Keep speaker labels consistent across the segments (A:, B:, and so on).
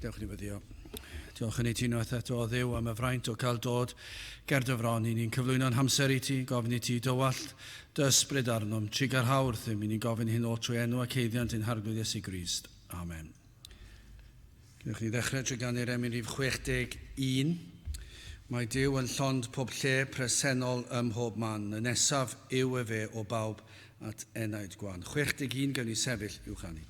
A: Dewch ni weddio. Diolch yn i ti unwaith eto o Dduw am y fraint o cael dod ger dy fron i ni'n cyflwyno'n hamser i ti, gofyn i ti dywallt dy ysbryd arnom, trugarhau wrthym, i ni'n gofyn hyn oll trwy enw ac haeddiant ein Harglwydd Iesu Grist. Amen. Gwnewch ni ddechrau trwy ganu'r emyn rhif 61. Mae Duw yn llond pob lle presennol ym mhob man. Y nesaf yw efe o bawb at enaid gwan. 61 gawn ni sefyll i'w chanu.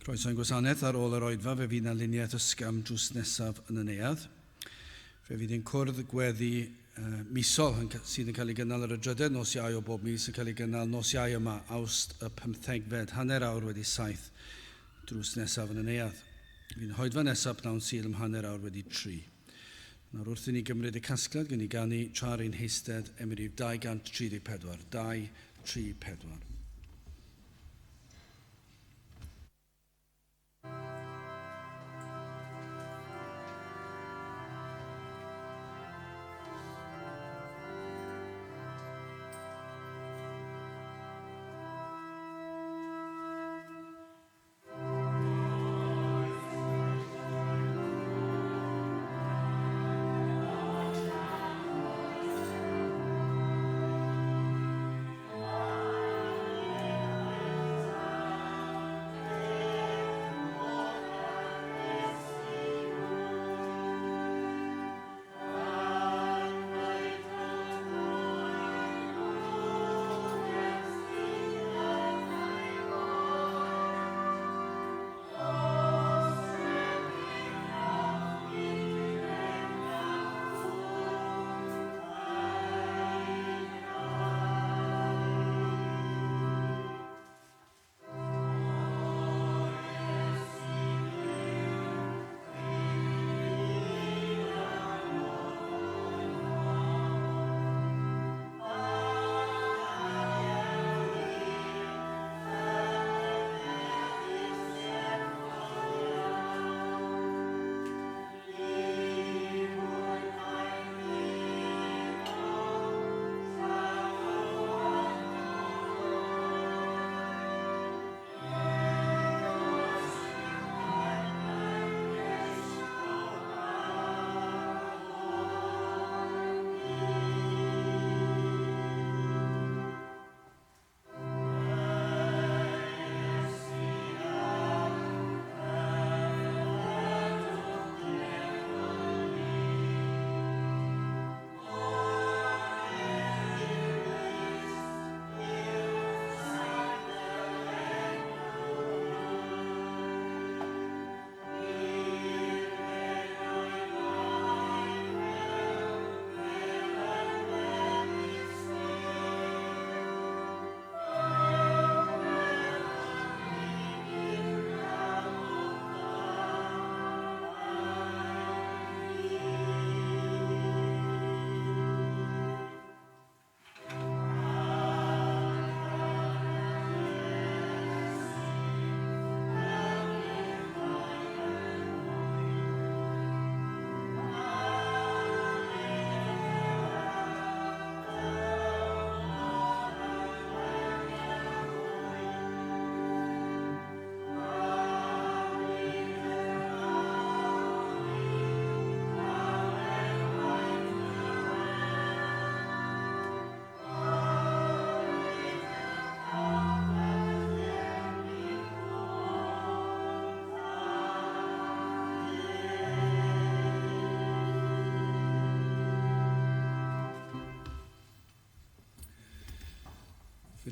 A: Croeso i'n gwasanaeth ar ôl yr oedfa, fe fydd 'na luniaeth ysgafn drws nesaf yn y neuadd. Fe fydd ein cwrdd gweddi misol yn, sydd yn cael ei gynnal ar y drydedd nos Iau o bob mis yn cael ei gynnal nos Iau yma, Awst y pymthegfed, 7:30 drws nesaf yn y neuadd. Fydd yn hoedfa nesaf pnawn Sul am 3:30. Nawr wrth i ni gymryd y casgliad, gwn i ganu tra ar ein heistedd, emyn rhif 234, 2, 3, 4.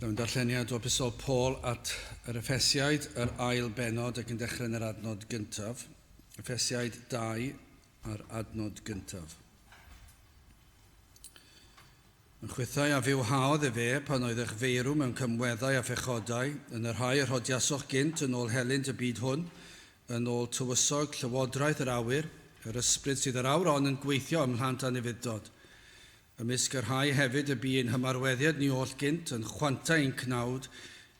A: Bydd darlleniad o Epistol Paul at yr Effesiaid, yr ail benod ac yn dechrau yn yr adnod gyntaf. Effesiaid 2 a'r adnod gyntaf. Yn chwithau a fywhaodd efe pan oedd eich feirw mewn cymweddau a phechodau, yn y rhai yr hodiasoch gynt yn ôl helynt y byd hwn, yn ôl tywysog llywodraeth yr awyr, yr ysbryd sydd yr awr on yn gweithio ym mhlant anufudd-dod. Ymysg y rhai hefyd y bu ein hymarweddiad ni oll gynt yn chwantau ein cnawd,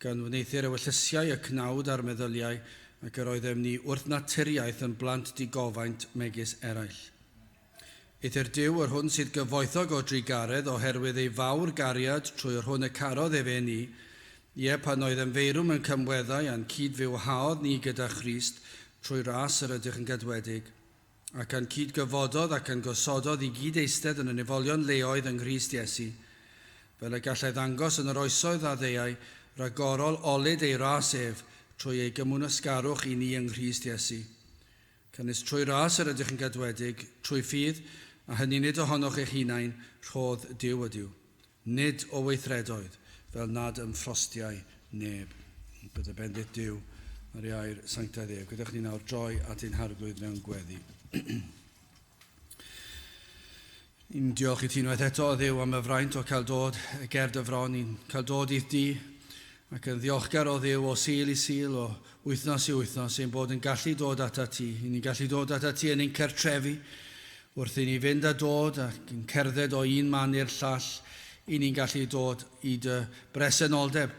A: gan wneuthur ewyllysiau y cnawd a'r meddyliau, ac yr oeddem ni wrth naturiaeth yn blant digofaint megis eraill. Eithr Duw, yr hwn sydd gyfoethog o drugaredd oherwydd ei fawr gariad trwy yr hwn y carodd efe ni, ie, pan oeddem feirw mewn cymweddau a'n cyd-fywhaodd ni gyda Christ trwy ras yr ydych yn gadwedig, ac a'n cyd-gyfododd ac a'n gosododd i gyd eistedd yn y nefolion leoedd yng Nghrist Iesu, fel y gallai ddangos yn yr oesoedd a ddeuai ragorol olud ei ras ef trwy ei gymwynasgarwch i ni yng Nghrist Iesu. Canys trwy ras yr ydych yn gadwedig, trwy ffydd, a hynny nid ohonoch eich hunain, rhodd Duw ydyw, nid o weithredoedd, fel nad ymffrostiai neb. Bydde bendith Duw ar ei air sanctaidd ef. Gadewch ni nawr droi at ein Harglwydd mewn gweddi. Ni'n diolch i ti unwaith eto, Dduw, am y fraint o cael dod ger dy fron, ni'n cael dod i'th di, ac yn ddiolchgar o Dduw o Sul i Sul, o wythnos i wythnos, ein bod yn gallu dod atat ti. Ni'n gallu dod atat ti yn ein cartrefi, wrth i ni fynd a dod ac yn cerdded o un man i'r llall, i ni'n gallu dod i dy bresenoldeb.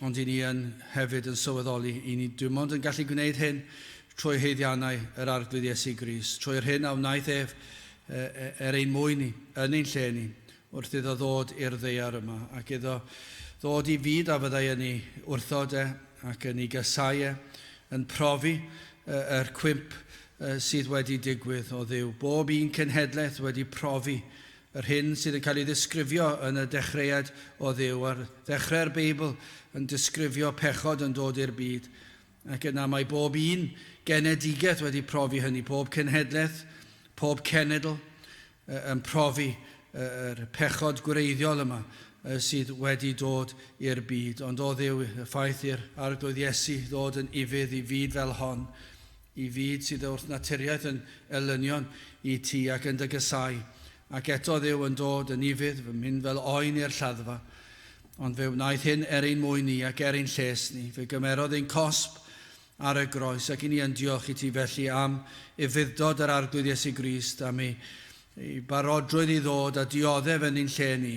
A: Ond i ni yn hefyd yn sylweddoli, i ni dim ond yn gallu gwneud hyn trwy haeddiannau yr Arglwydd Iesu Grist, trwy'r hyn a wnaeth ef er ein mwyn ni, yn ein lle ni, wrth iddo ddod i'r ddaear yma, ac iddo ddod i fyd a fyddai yn ei wrthod e ac yn ei gasau e, yn profi yr cwymp sydd wedi digwydd o Dduw. Bob un cenhedlaeth wedi profi yr hyn sydd yn cael ei ddisgrifio yn y dechreuad o Dduw, ar ddechrau'r Beibl yn disgrifio pechod yn dod i'r byd. Ac yna mae bob un genedigaeth wedi profi hynny, pob cenhedlaeth, pob cenedl yn profi yr pechod gwreiddiol yma sydd wedi dod i'r byd. Ond o Dduw, y ffaith i'r Arglwydd Iesu ddod yn ufudd i fyd fel hon, i fyd sydd wrth naturiaeth yn elynion i ti ac yn dy gysau, ac eto Dduw yn dod yn ufudd, fy mynd fel oen i'r lladdfa. Ond fe wnaeth hyn er ein mwyn ni ac er ein lles ni. Fe gymerodd ein cosb ar y groes, ac i ni yn diolch i ti felly am ufudd-dod yr Arglwydd Iesu Grist, am ei, ei barodrwydd i ddod a dioddef yn ein lle ni.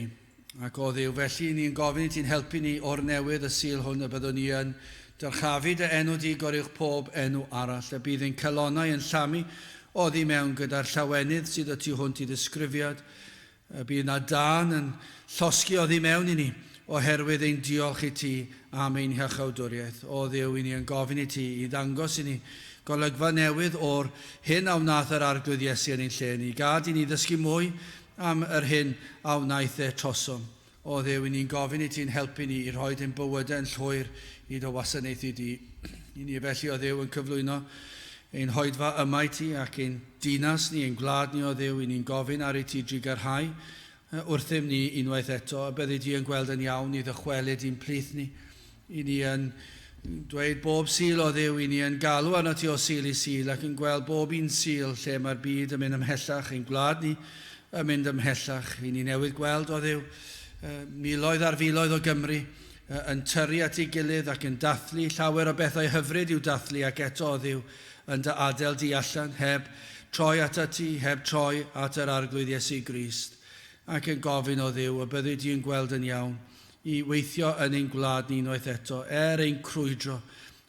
A: Ac o Dduw, felly ni'n gofyn i ti'n helpu ni o'r newydd y Sul hwn y byddwn ni yn dyrchafu dy enw di goruwch pob enw arall, y bydd ein calonnau yn llamu oddi mewn gyda'r llawenydd sydd y tu hwnt i ddisgrifiad, y bydd na dân yn llosgi oddi mewn i ni oherwydd ein diolch i ti am ein hiachawdwriaeth. O Dduw, i ni yn gofyn i ti i ddangos i ni golygfa newydd o'r hyn a wnaeth yr Arglwydd Iesu yn ein lle ni. Gad i ni ddysgu mwy am yr hyn a wnaeth e trosom. O Dduw, i ni'n gofyn i ti'n helpu ni i rhoi ein bywydau yn llwyr i dy wasanaethu di. I ni felly, o Dduw, yn cyflwyno ein hoedfa yma i ti ac ein dinas ni, ein gwlad ni, o Dduw, i ni'n gofyn ar i ti drugarhau wrthym ni unwaith eto, a byddi di yn gweld yn iawn i ddychwelyd i'n plith ni. I ni yn dweud bob Sul, o Dduw, i ni yn galw arno ti o Sul i Sul ac yn gweld bob un Sul lle mae'r byd yn mynd ymhellach, ein gwlad ni yn mynd ymhellach. I ni newydd gweld, o Dduw, miloedd ar filoedd o Gymru yn tyrru at ei gilydd ac yn dathlu llawer o bethau hyfryd i'w dathlu, ac eto, o Dduw, yn dy adael di allan, heb troi atat ti, heb troi at yr Arglwydd Iesu Grist, ac yn gofyn, o Dduw, y byddi di yn gweld yn iawn i weithio yn ein gwlad ni unwaith eto, er ein crwydro,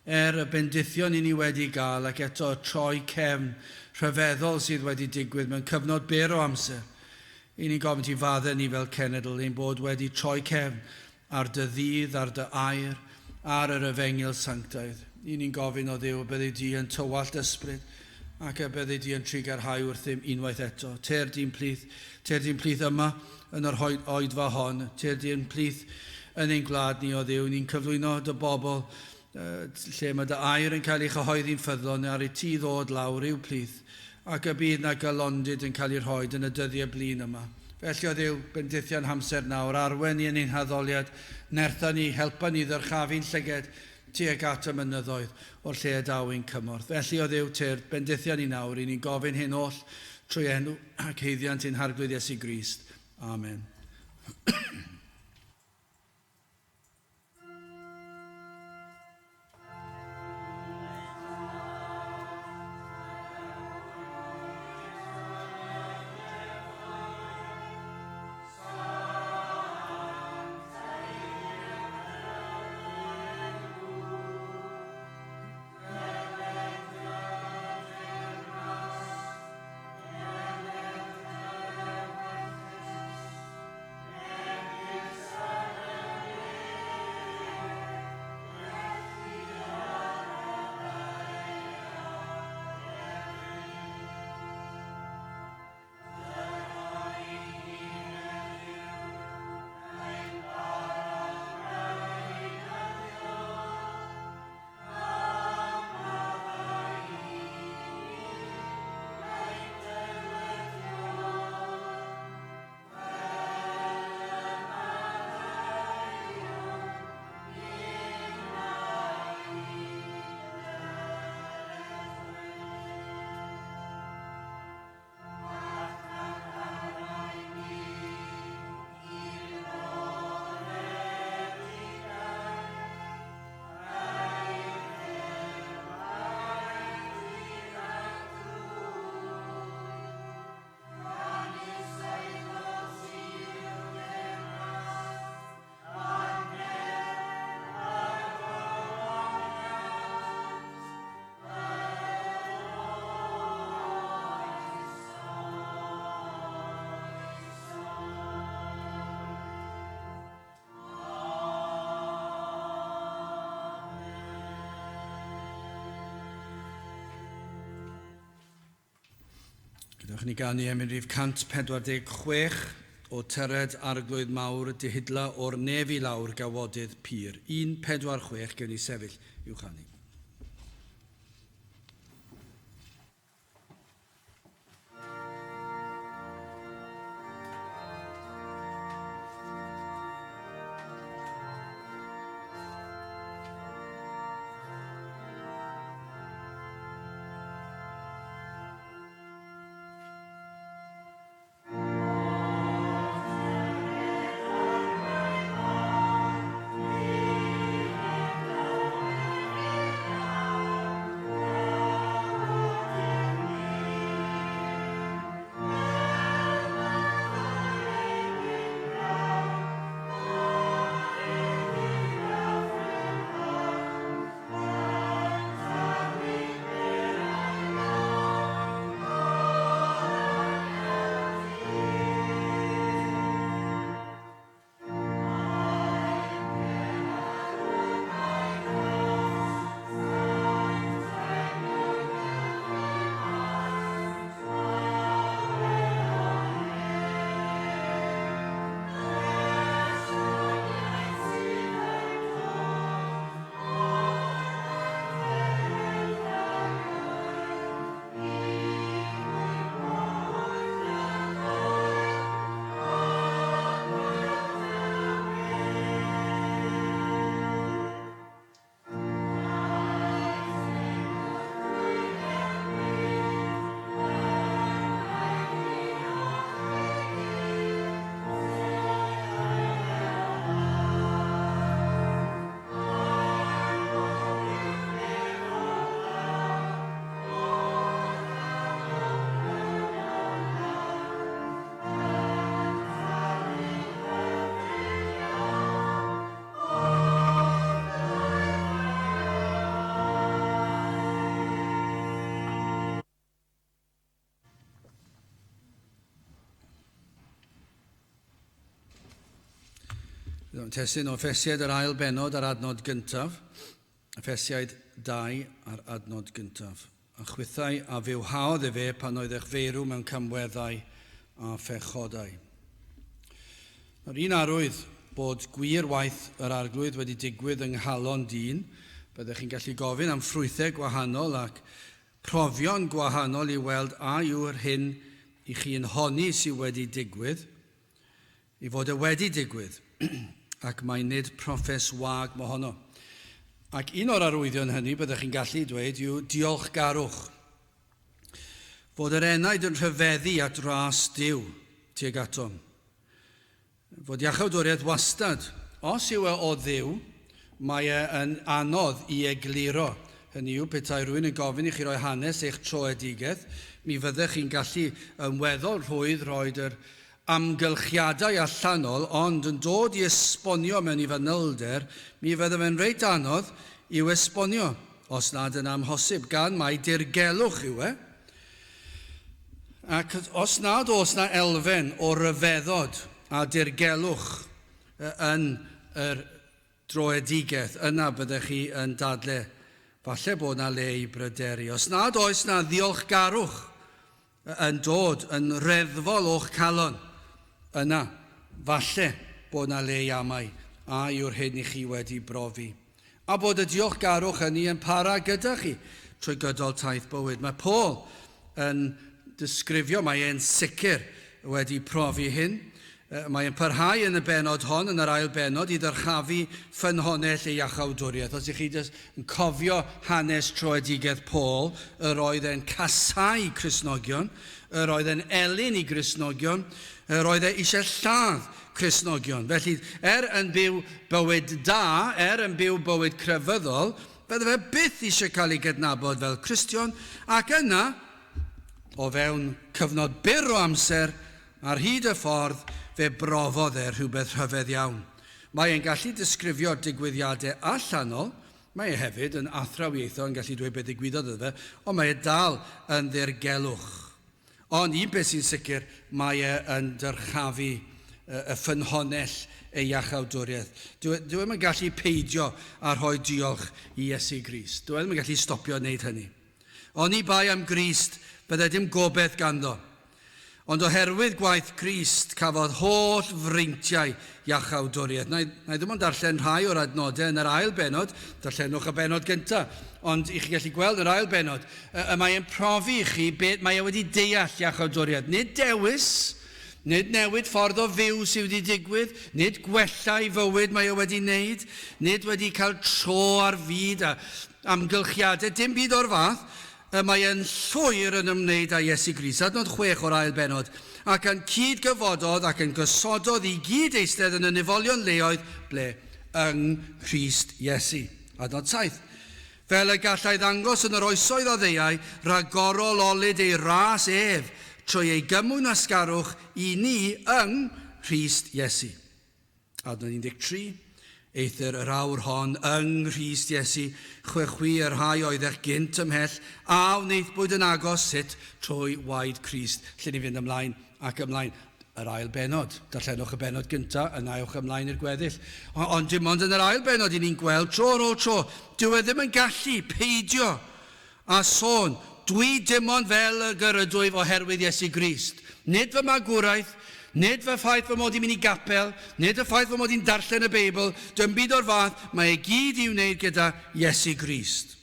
A: er y bendithion i ni wedi gael, ac eto y troi cefn rhyfeddol sydd wedi digwydd mewn cyfnod byr o amser. I ni'n gofyn ti faddau ni fel cenedl, ein bod wedi troi cefn ar dy ddydd, ar dy air, ar yr efengyl sanctaidd. I ni'n gofyn, o Dduw, y byddi di yn tywallt ysbryd ac y byddi di yn trugarhau wrthym unwaith eto. Tyr di'n plith, tyr di'n plith yma yn yr oedfa hon, tyr di'n plith yn ein gwlad ni, o Dduw. Ni'n cyflwyno dy bobl lle mae dy air yn cael ei chyhoeddi'n ffyddlon ar i ti ddod lawr i'w plith, ac y bydd na galondid yn cael ei rhoi yn y dyddiau blin yma. Felly o Dduw, bendithion hamser nawr, arwen ni yn ein haddoliad, nertha ni, helpa ni ddyrchafu'n llyged tuag at y mynyddoedd o'r lle y daw ein cymorth. Felly o Dduw, tyrd, bendithion ni nawr, i ni'n gofyn hyn oll trwy enw ac haeddiant ein Harglwydd Iesu Grist. Amen. Gadewch i ni ganu emyn rhif 146 o Tyred Arglwydd Mawr Dihidla o'r nef i lawr gawodydd pur. 146 gewn ni sefyll i'w chanu. Testun o Effesiaid yr ail bennod a'r adnod gyntaf. Effesiaid 2 a'r adnod gyntaf. A chwithau a fywhaodd efe pan oedd eich feirw mewn camweddau a phechodau. Nawr un arwydd bod gwir waith yr Arglwydd wedi digwydd yng nghalon dyn, byddech chi'n gallu gofyn am ffrwythau gwahanol ac profion gwahanol i weld a yw'r hyn i chi'n honni sydd wedi digwydd. I fod e wedi digwydd, ac mae nid proffes wag mohono. Ac un o'r arwyddion hynny, byddech chi'n gallu dweud, yw diolchgarwch. Fod yr enaid yn rhyfeddu at ras Duw tuag atom. Fod iachawdwriaeth wastad, os yw e o Dduw, mae e yn anodd i egluro. Hynny yw, petai rhywun yn gofyn i chi roi hanes eich troedigaeth, mi fyddech chi'n gallu yn weddol rhwydd rhoid yr amgylchiadau allanol, ond yn dod i esbonio mewn i fanylder, mi fydde fe'n reit anodd i'w esbonio, os nad yn amhosib, gan mai dirgelwch yw e. Ac os nad oes na elfen o ryfeddod a dirgelwch yn yr droedigaeth, yna byddech chi yn dadle falle bod na le i bryderu. Os nad oes na ddiolchgarwch yn dod yn reddfol o'ch calon, yna falle bod na le i amau a yw'r hyn i chi wedi brofi. A bod y diolchgarwch hynny yn para gyda chi trwy gydol taith bywyd. Mae Paul yn disgrifio, mae e'n sicr wedi profi hyn. Mae e'n parhau yn y bennod hon, yn yr ail bennod, i ddyrchafu ffynhonnell ei iachawdwriaeth. Os ych chi jyst yn cofio hanes troedigaeth Paul, yr oedd e'n casáu Cristnogion, yr oedd e'n elyn i Gristnogion, yr oedd e eisiau lladd Cristnogion. Felly, er yn byw bywyd da, er yn byw bywyd crefyddol, bydde fe byth eisiau cael ei gydnabod fel Cristion, ac yna, o fewn cyfnod byr o amser, ar hyd y ffordd, fe brofodd e rhywbeth rhyfedd iawn. Mae e'n gallu disgrifio'r digwyddiadau allanol, mae e hefyd yn athrawiaethol yn gallu dweud beth ddigwyddodd iddo fe, ond mae e dal yn ddirgelwch. Ond un peth sy'n sicr, mae e yn dyrchafu y ffynhonnell ei iachawdwriaeth. Dyw, e, dyw e'm yn gallu peidio â rhoi diolch i Iesu Grist. Dyw e ddim yn gallu stopio wneud hynny. Oni bai am Grist, byddai dim gobaith ganddo. Ond oherwydd gwaith Crist, cafodd holl freintiau iachawdwriaeth. Na i, na i ddim ond darllen rhai o'r adnodau yn yr ail bennod, darllenwch y bennod gyntaf, ond i chi gallu gweld yr ail bennod, y, y mae e'n profi i chi beth mae e wedi deall iachawdwriaeth. Nid dewis, nid newid ffordd o fyw sydd wedi digwydd, nid gwella i fywyd mae e wedi wneud, nid wedi cael tro ar fyd a amgylchiadau, dim byd o'r fath, y mae e'n llwyr yn ymwneud â Iesu Grist. Adnod 6 o'r ail bennod. Ac yn cyd-gyfododd ac yn gosododd i gyd eistedd yn y nefolion leoedd, ble? Yng Nghrist Iesu. Adnod 7. Fel y gallai ddangos yn yr oesoedd a ddeuai ragorol olud ei ras ef, trwy ei gymwynasgarwch i ni yng Nghrist Iesu. Adnod 13, Eithr yr awr hon yng Nghrist Iesu, chwe chwi y rhai oeddech gynt ymhell, a wnaethpwyd yn agos, sut? Trwy waed Crist. Lle ni fynd ymlaen ac ymlaen. Yr ail bennod. Darllenwch y bennod gyntaf, yna ewch ymlaen i'r gweddill. Ond dim ond yn yr ail bennod i ni'n gweld tro ar ôl tro, dyw e ddim yn gallu peidio a sôn, dwi dim ond fel y gyrydwyf oherwydd Iesu Grist. Nid fy magwraeth, nid fy ffaith fy mod i'n mynd i gapel, nid y ffaith fy mod i'n darllen y Beibl, dim byd o'r fath, mae e gyd i'w wneud gyda Iesu Grist.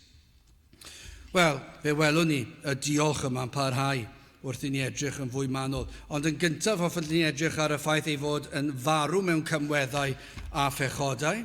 A: Wel, fe welwn ni y diolch yma'n parhau wrth i ni edrych yn fwy manwl. Ond yn gyntaf, hoffwn ni edrych ar y ffaith ei fod yn farw mewn cymweddau a phechodau.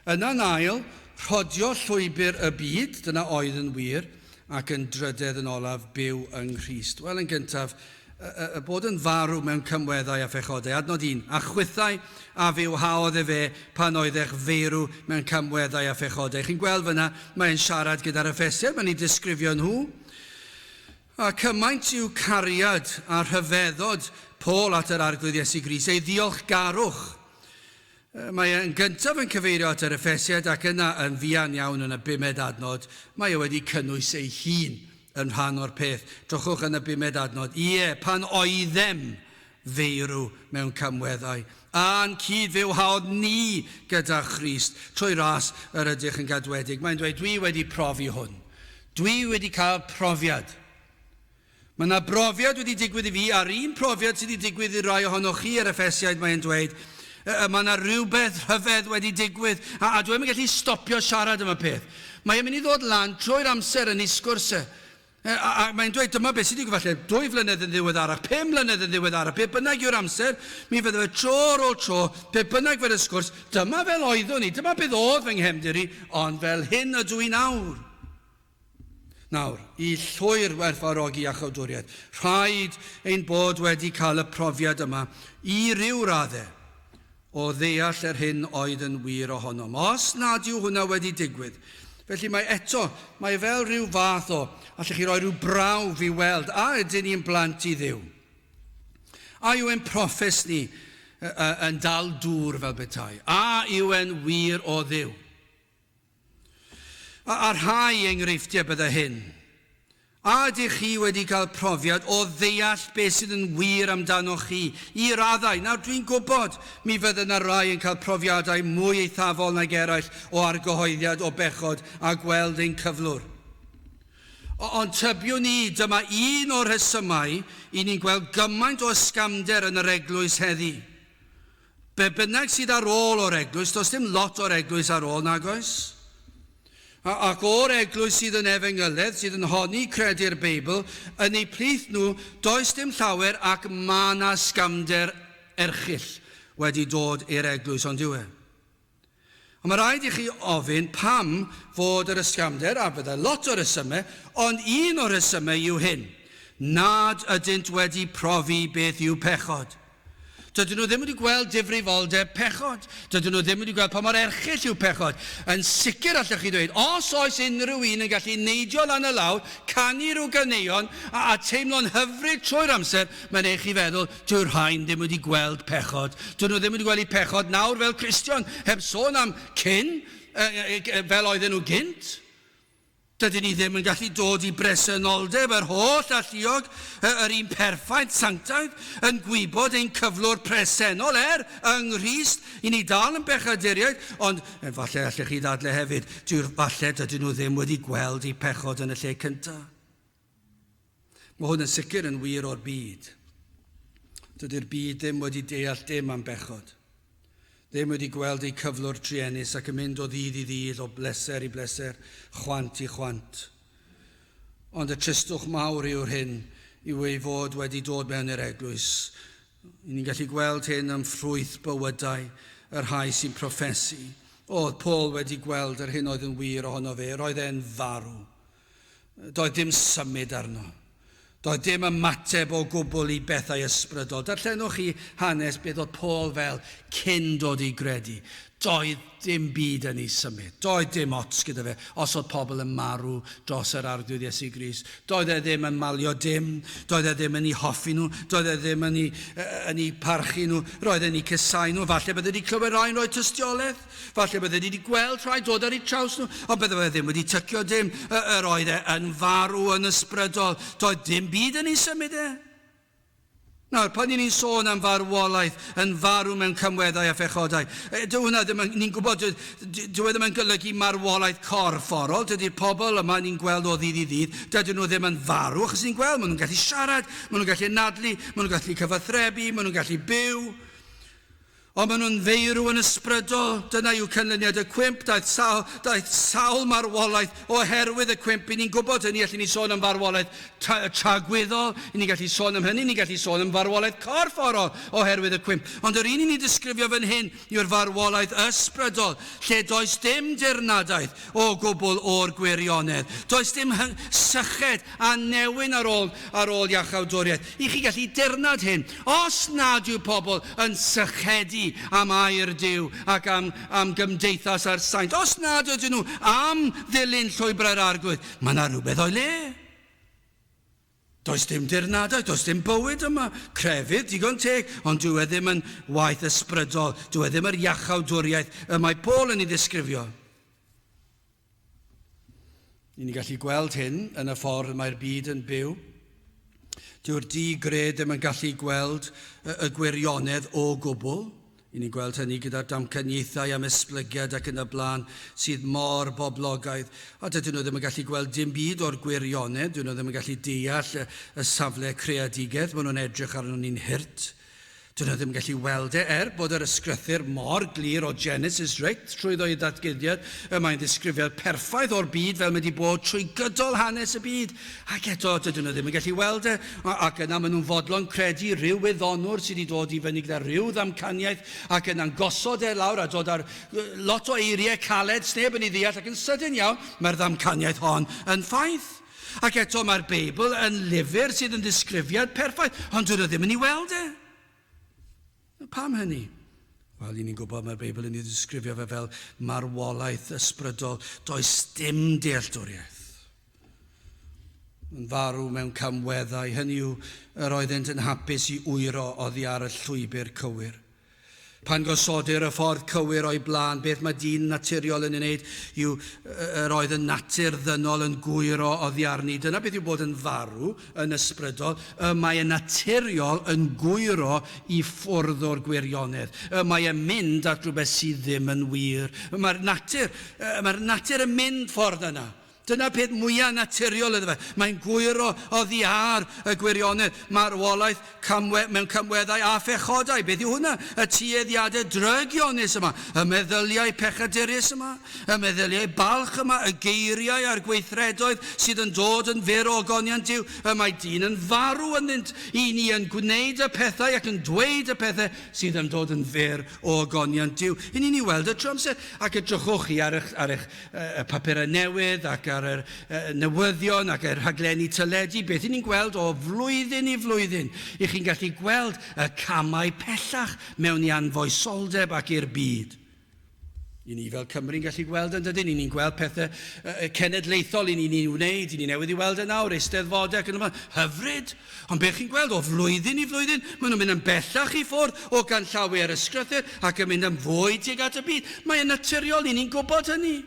A: Yna'n ail, rhodio llwybr y byd, dyna oedd yn wir, ac yn drydedd yn olaf, byw yng Nghrist. Wel, yn gyntaf, y, y, y bod yn farw mewn cymweddau a phechodau. Adnod 1. A chwithau a fywhaodd efe pan oeddech feirw mewn camweddau a phechodau. Chi'n gweld fyna, mae'n siarad gyda'r Effesiaid, mae'n ei disgrifio nhw. A cymaint yw cariad a rhyfeddod Paul at yr Arglwydd Iesu Grist, ei ddiolchgarwch. Mae e'n gyntaf yn cyfeirio at yr Effesiaid ac yna yn fuan iawn yn y bumed adnod, mae e wedi cynnwys ei hun yn rhan o'r peth. Drychwch yn y bumed adnod. Ie, pan oeddem feirw mewn camweddau, a'n cyd-fywhaodd ni gyda Christ trwy ras yr ydych yn gadwedig. Mae'n dweud, dwi wedi profi hwn. Dwi wedi cael profiad. Mae yna brofiad wedi digwydd i fi, a'r un profiad sydd wedi digwydd i rai ohonoch chi yr Effesiaid, mae'n dweud, mae yna rhywbeth rhyfedd wedi digwydd, a, a dwi'n gallu stopio siarad am y peth. Mae'n mynd i ddod lan trwy'r amser yn ei sgwrs e. A, a mae'n dweud, dyma beth sydd wedi falle 2 flynedd yn ddiweddarach, 5 mlynedd yn ddiweddarach, be bynnag yw'r amser, mi fydde fe tro ar ôl tro, be bynnag fydd y sgwrs, dyma fel oeddwn i, dyma beth oedd fy nghefndir i, ond fel hyn ydw i nawr. Nawr, i llwyr werthfawrogi iachawdwriaeth, rhaid ein bod wedi cael y profiad yma i ryw raddau o ddeall yr hyn oedd yn wir ohonom. Os nad yw hwnna wedi digwydd, felly mae eto, mae fel rhyw fath o, allech chi roi rhyw brawf i weld, a ydyn ni'n blant i Dduw? A yw ein proffes ni yn dal dŵr fel petai? A yw e'n wir o Dduw? A rhai enghreifftiau bydde hyn. A ydych chi wedi cael profiad o ddeall beth sydd yn wir amdanoch chi, i raddau? Nawr, dwi'n gwybod mi fydde yna rai yn cael profiadau mwy eithafol nag eraill o argyhoeddiad o bechod a gweld ein cyflwr. Ond tybiwn i, dyma un o'r rhesymau i ni'n gweld gymaint o ysgamder yn yr eglwys heddi. Be bynnag sydd ar ôl o'r eglwys, does dim lot o'r eglwys ar ôl, nag oes? Ac o'r eglwys sydd yn efengyledd, sydd yn honni credu'r Beibl, yn eu plith nhw, does dim llawer ac mae 'na ysgamder erchyll wedi dod i'r eglwys, ond yw e? Ond mae rhaid i chi ofyn pam fod yr ysgamder, a byddai lot o resymau, ond un o'r rhesymau yw hyn, nad ydynt wedi profi beth yw pechod. Dydyn nhw ddim wedi gweld difrifoldeb pechod. Dydyn nhw ddim wedi gweld pa mor erchyll yw pechod. Yn sicr allwch chi ddweud, os oes unrhyw un yn gallu neidio lan a lawr, canu rhyw ganeuon, a, a teimlo'n hyfryd trwy'r amser, mae'n eich chi feddwl, Dyw'r rhain ddim wedi gweld pechod. Dydyn nhw ddim wedi gweld eu pechod nawr fel Cristion, heb sôn am cyn, fel oedden nhw gynt. Dydyn ni ddim yn gallu dod i bresenoldeb yr holl alluog, yr un perffaith sanctaidd, yn gwybod ein cyflwr presennol er, yng Nghrist, i ni dal yn bechaduriaid, ond efallai allech chi ddadle hefyd, dyw'r falle dydyn nhw ddim wedi gweld eu pechod yn y lle cyntaf. Mae hwn yn sicr yn wir o'r byd. Dydy'r byd ddim wedi deall dim am bechod. Ddim wedi gweld eu cyflwr truenus ac yn mynd o ddydd i ddydd, o bleser i bleser, chwant i chwant. Ond y tristwch mawr yw'r hyn yw ei fod wedi dod mewn i'r eglwys. I ni'n gallu gweld hyn yn ffrwyth bywydau y rhai sy'n proffesu. Oedd Paul wedi gweld yr hyn oedd yn wir ohono fe, roedd e'n farw. Doedd dim symud arno. Doedd dim ymateb o gwbl i bethau ysbrydol. Darllenwch chi hanes beth oedd Paul fel cyn dod i gredu. Doedd dim byd yn ei symud. Doedd dim ots gyda fe os oedd pobl yn marw dros yr Arglwydd Iesu Grist. Doedd e ddim yn malio dim. Doedd e ddim yn eu hoffi nhw. Doedd e ddim yn eu, yn eu parchu nhw. Roedd e'n eu casau nhw. Falle bydde wedi clywed rhai'n rhoi tystiolaeth. Falle bydde wedi gweld rhai dod ar eu traws nhw, ond bydde fe ddim wedi tycio dim. Yr oedd e yn farw yn ysbrydol. Doedd dim byd yn ei symud e. Nawr, pan ni'n sôn am farwolaeth, yn farw mewn camweddau a phechodau, dyw hwnna ddim yn, ni'n gwybod, dyw e ddim yn golygu marwolaeth corfforol, dydy'r pobl yma ni'n gweld o ddydd i ddydd, dydyn nhw ddim yn farw, achos ni'n gweld, maen nhw'n gallu siarad, maen nhw'n gallu anadlu, maen nhw'n gallu cyfathrebu, maen nhw'n gallu byw. Ond maen nhw'n feirw yn ysbrydol. Dyna yw canlyniad y cwymp. Daeth sawl, daeth sawl marwolaeth oherwydd y cwymp. I ni'n gwybod hynny, allwn ni sôn am farwolaeth tragwyddol, i ni'n gallu sôn am hynny, ni'n gallu sôn am farwolaeth corfforol oherwydd y cwymp. Ond yr un i ni'n disgrifio fan hyn yw'r farwolaeth ysbrydol, lle does dim dirnadaeth o gwbl o'r gwirionedd. Does dim syched a newyn ar ôl, ar ôl iachawdwriaeth. I chi gallu dirnad hyn. Os nad yw pobl yn sychedu am air Duw ac am, am gymdeithas a'r saint, os nad ydyn nhw am ddilyn llwybrau'r Arglwydd, mae yna rhywbeth o'i le. Does dim dirnadaeth, does dim bywyd yma. Crefydd, digon teg, ond dyw e ddim yn waith ysbrydol, dyw e ddim yr iachawdwriaeth y mae Paul yn ei ddisgrifio. I ni'n gallu gweld hyn yn y ffordd mae'r byd yn byw. Dyw'r di-gred ddim yn gallu gweld y gwirionedd o gwbl. I ni'n gweld hynny gyda'r damcaniaethau am esblygiad ac yn y blaen sydd mor boblogaidd. A dydyn nhw ddim yn gallu gweld dim byd o'r gwirionedd, dydyn nhw ddim yn gallu deall y, y safle creadigedd, maen nhw'n edrych arno ni'n hurt. Dyn nhw ddim yn gallu weld e er bod yr ysgrythur mor glir o Genesis reit trwyddo i ddatguddiad. Y mae'n ddisgrifiad perffaith o'r byd fel mae wedi bod trwy gydol hanes y byd. Ac eto, dydyn nhw ddim yn gallu weld e. Ac yna maen nhw'n fodlon credu rhyw wyddonwr sydd wedi dod i fyny gyda rhyw ddamcaniaeth ac yna'n gosod e lawr a dod ar lot o eiriau caled sneb yn ei ddeall ac yn sydyn iawn mae'r ddamcaniaeth hon yn ffaith. Ac eto mae'r Beibl yn lyfr sydd yn ddisgrifiad perffaith, ond dydw ddim yn ei weld e. Pam hynny? Wel, i ni'n gwybod mae'r Beibl yn ei ddisgrifio fe fel marwolaeth ysbrydol. Does dim dealltwriaeth. Yn farw mewn camweddau, hynny yw, yr oeddent yn hapus i wyro oddi ar y llwybr cywir. Pan gosodir y ffordd cywir o'i blaen, beth mae dyn naturiol yn ei wneud yw yr oedd y natur ddynol yn gwyro oddi arni. Dyna beth yw bod yn farw yn ysbrydol. Y mae y naturiol yn gwyro i ffwrdd o'r gwirionedd. Y mae yn mynd at rhywbeth sydd ddim yn wir. Mae'r natur, mae'r natur yn mynd ffordd yna. Dyna'r peth mwyaf naturiol iddo fe. Mae'n gwyro oddi ar y gwirionedd. Marwolaeth camwe, mewn camweddau a phechodau. Beth yw hwnna? Y tueddiadau drygionus yma, y meddyliau pechadurus yma, y meddyliau balch yma, y geiriau a'r gweithredoedd sydd yn dod yn fyr o ogoniant Duw. Y mae dyn yn farw ynddynt. I ni yn gwneud y pethau ac yn dweud y pethau sydd yn dod yn fyr o ogoniant Duw. I ni'n ei weld y trwy amser. Ac edrychwch chi ar eich, ar eich y papurau newydd ac ar yr newyddion ac y rhaglenni teledu, beth i ni'n gweld o flwyddyn i flwyddyn, i chi'n gallu gweld y camau pellach mewn i anfoesoldeb ac i'r byd. I ni fel Cymru'n gallu gweld yn dydyn, i ni'n gweld pethau cenedlaethol i ni'n ei wneud, i ni newydd i weld yn awr, eisteddfodau ac yn y blaen, hyfryd. Ond beth chi'n gweld, o flwyddyn i flwyddyn, maen nhw'n mynd yn bellach i ffwrdd o ganllawiau'r ysgrythur ac yn mynd yn fwy tuag at y byd. Mae'n naturiol, i ni'n gwybod hynny.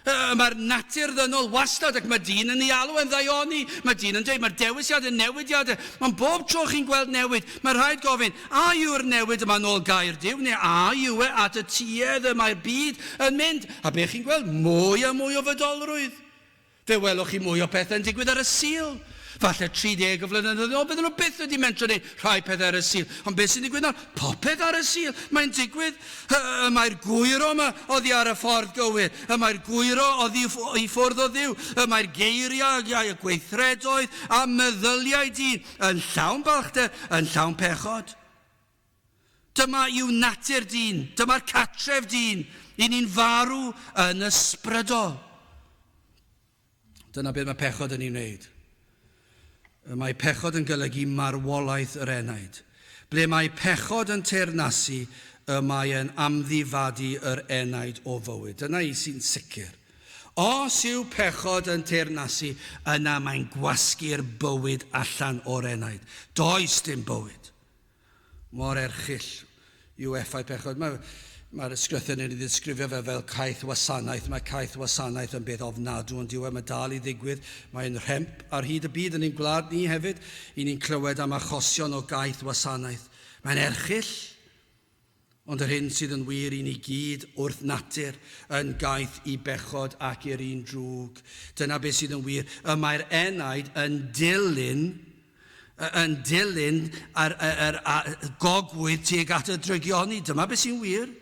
A: Mae'r natur ddynol wastad ac mae dyn yn ei alw yn ddaioni. Mae dyn yn dweud, mae'r dewisiad yn newidiadau. Ond bob tro chi'n gweld newid, mae rhaid gofyn, a yw'r newid yma nôl gair Duw, neu a yw e at y tuedd y mae'r byd yn mynd? A be chi'n gweld? Mwy a mwy o fydolrwydd. Fe welwch chi mwy o pethau'n digwydd ar y Sul. Falle 30 o flynyddoedd yn ôl, bydden nhw byth wedi mentro gwneud rhai pethau ar y Sul. Ond beth sy'n digwydd nawr? Popeth ar y Sul. Mae'n digwydd. Y mae'r gwyro yma oddi ar y ffordd gywir. Y mae'r gwyro oddi i ffwrdd o Dduw. Y mae'r geiriau, y gweithredoedd a meddyliau dyn yn llawn balchder, yn llawn pechod. Dyma yw natur dyn, dyma'r catref dyn, i ni'n farw yn ysbrydol. Dyna beth mae pechod yn ei wneud. Mae pechod yn golygu marwolaeth yr enaid. Ble mae pechod yn teyrnasu, y mae yn amddifadu yr enaid o fywyd. Dyna i sy'n sicr. Os yw pechod yn teyrnasu, yna mae'n gwasgu'r bywyd allan o'r enaid. Does dim bywyd. Mor erchyll yw effaith pechod. Mae, mae'r ysgrythur yn ei ddisgrifio fe fel caeth wasanaeth. Mae caeth wasanaeth yn beth ofnadw ond diwedd. Mae dal i ddigwydd. Mae'n rhemp ar hyd y byd yn ein gwlad ni hefyd. I ni'n clywed am achosion o gaeth wasanaeth. Mae'n erchyll. Ond yr hyn sydd yn wir i ni gyd wrth natur yn gaeth i bechod ac i'r un drwg. Dyna beth sydd yn wir. Y mae'r enaid yn dilyn yn dilyn yr, yr, yr gogwydd tuag at y drygioni. Dyma beth sy'n wir.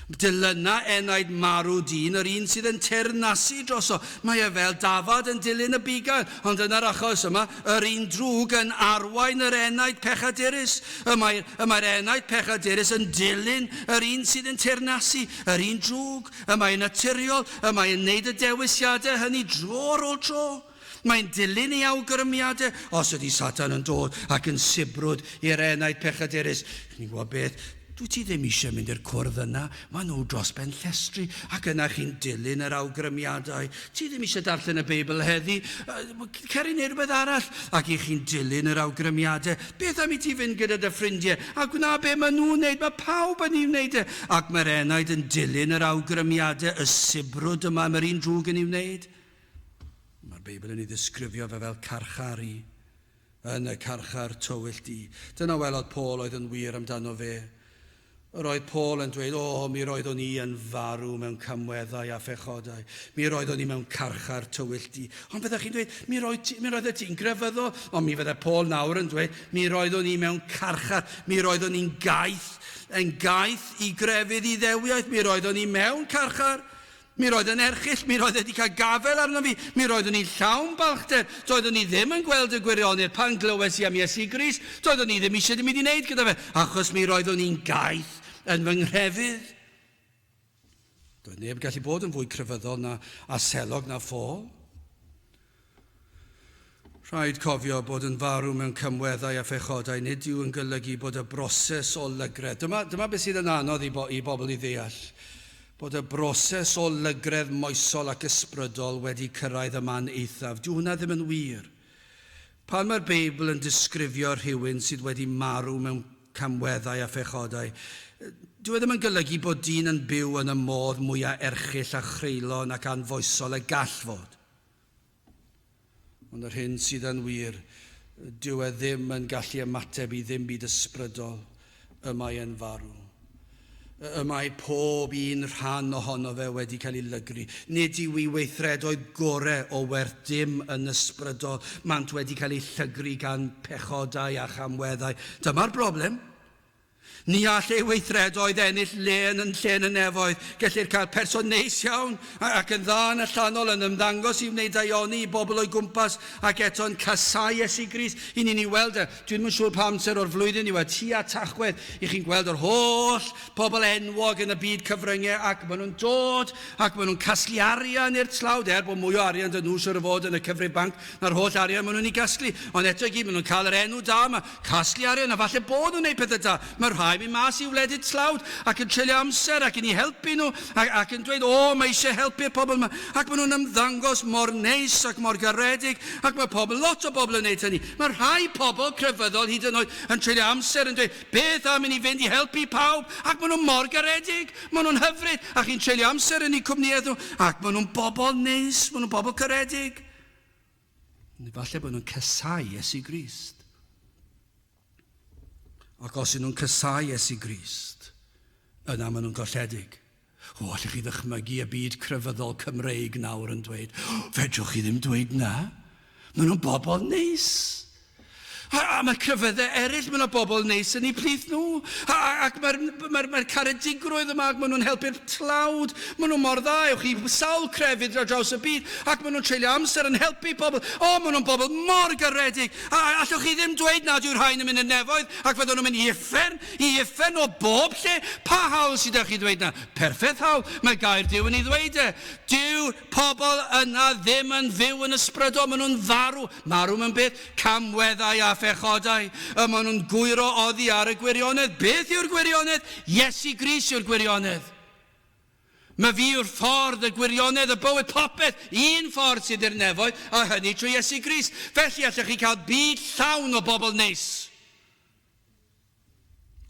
A: Dilyna enaid marw dyn, yr un sydd yn teyrnasu droso. Mae e fel dafad yn dilyn y bugail, ond yn yr achos yma, yr un drwg yn arwain yr enaid pechadurus. Y mae'r, y mae'r enaid pechadurus yn dilyn yr un sydd yn teyrnasu, yr un drwg. Y mae'n naturiol, y mae'n neud y dewisiadau hynny dro ar ôl tro. Mae'n dilyn ei awgrymiadau. Os ydy Satan yn dod ac yn sibrwd i'r enaid pechadurus, chi'n gwybod beth, dwi ti ddim eisiau mynd i'r cwrdd yna, maen nhw dros ben llestri, ac yna chi'n dilyn yr awgrymiadau. Ti ddim eisiau darllen y Beibl heddi, cer i wneud rhywbeth arall, ac i chi'n dilyn yr awgrymiadau. Beth am i ti fynd gyda dy ffrindiau a gwna be maen nhw'n wneud, mae pawb yn ei wneud e. Ac mae'r enaid yn dilyn yr awgrymiadau, y sibrwd yma, mae'r un drwg yn ei wneud. Mae'r Beibl yn ei ddisgrifio fe fel carcharu yn y carchar tywyll du. Dyna welodd Paul oedd yn wir amdano fe. Yr oedd Paul yn dweud, o, mi roeddwn i yn farw mewn camweddau a phechodau. Mi roeddwn i mewn carchar tywyll du. Ond byddech chi'n dweud, mi, roedd ti, mi roeddet ti'n grefyddol. Ond mi fydde Paul nawr yn dweud, mi roeddwn i mewn carchar. Mi roeddwn i'n gaeth, yn gaeth i grefydd Iddewiaeth. Mi roeddwn i mewn carchar. Mi roedd yn erchyll, mi roedd wedi cael gafael arno fi, mi roeddwn i'n llawn balchder, doeddwn i ddim yn gweld y gwirionedd pan glywes i am Iesu Grist, doeddwn i ddim eisiau dim byd i wneud gyda fe, achos mi roeddwn i'n gaeth yn fy nghrefydd. Doedd neb yn gallu bod yn fwy crefyddol na a selog na Phaul. Rhaid cofio bod yn farw mewn camweddau a phechodau nid yw yn golygu bod y broses o lygredd. Dyma, dyma beth sydd yn anodd i, bo, i bobl i ddeall. Bod y broses o lygredd moesol ac ysbrydol wedi cyrraedd y man eithaf. Dyw hwnna ddim yn wir. Pan mae'r Beibl yn disgrifio rhywun sydd wedi marw mewn camweddau a phechodau, dyw e ddim yn golygu bod dyn yn byw yn y modd mwyaf erchyll a chreulon ac anfoesol y gall fod. Ond yr hyn sydd yn wir, dyw e ddim yn gallu ymateb i ddim byd ysbrydol, y mae e'n farw. Y mae pob un rhan ohono fe wedi cael ei lygru. Nid yw ei weithredoedd gore o werth dim yn ysbrydol. Maent wedi cael eu llygru gan pechodau a chamweddau. Dyma'r broblem. Ni all ei weithredoedd ennill le yn yn lle yn y nefoedd. Gellir cael person neis iawn ac yn dda yn allanol yn ymddangos i wneud daioni i bobl o'i gwmpas ac eto'n casáu Iesu Grist. I ni'n ei weld e. Dwi ddim yn siŵr pa amser o'r flwyddyn yw e, tua Tachwedd, i chi'n gweld yr holl pobl enwog yn y byd cyfryngau ac maen nhw'n dod ac maen nhw'n casglu arian i'r tlawd, er bod mwy o arian dyn nhw siŵr o fod yn y cyfrif banc na'r holl arian maen nhw'n ei gasglu. Ond eto i gyd, maen nhw'n cael yr enw da yma. Casglu arian, a falle bod nhw'n gwneud pethau da. Mae rhai yn mynd mas i wledydd tlawd ac yn treulio amser ac yn eu helpu nhw ac, ac yn dweud, o, mae eisiau helpu'r pobl yma. Ac maen nhw'n ymddangos mor neis ac mor garedig ac mae pobl, lot o bobl yn gwneud hynny. Mae rhai pobl crefyddol hyd yn oed yn treulio amser yn dweud, beth am i ni fynd i helpu pawb? Ac maen nhw mor garedig, maen nhw'n hyfryd, a chi'n treulio amser yn eu cwmnïaeth nhw, ac maen nhw'n bobl neis, maen nhw'n bobl caredig. Neu falle bod nhw'n casau Iesu Grist. Ac os ydyn nhw'n casau Iesu Grist, yna maen nhw'n golledig. O, allwch chi ddychmygu y byd crefyddol Cymreig nawr yn dweud, fedrwch chi ddim dweud na. Maen nhw'n bobl neis. A, a mae crefyddau eraill, mae yna bobl neis yn eu plith nhw. A, a, ac mae'r mae, mae caredigrwydd yma, ac maen nhw'n helpu'r tlawd. Maen nhw mor dda, ewch i sawl crefydd ar draws y byd, ac maen nhw'n treulio amser yn helpu pobl. O, maen nhw'n bobl mor garedig. A, a allwch chi ddim dweud nad yw'r rhain yn mynd i'r nefoedd, ac fydden nhw'n mynd i uffern, i uffern o bob lle. Pa hawl sydd â chi ddweud na? Perffaith hawl. Mae gair Duw yn ei ddweud e. Dyw pobl yna ddim yn fyw yn ysbrydol, maen nhw'n farw. Marw mewn beth? Camweddau a phechodau. Y maen nhw'n gwyro oddi ar y gwirionedd. Beth yw'r gwirionedd? Iesu Grist yw'r gwirionedd. Mae fi yw'r ffordd, y gwirionedd, y bywyd, popeth, un ffordd sydd i'r nefoedd, a hynny trwy Iesu Grist. Felly allwch chi cael byd llawn o bobl neis.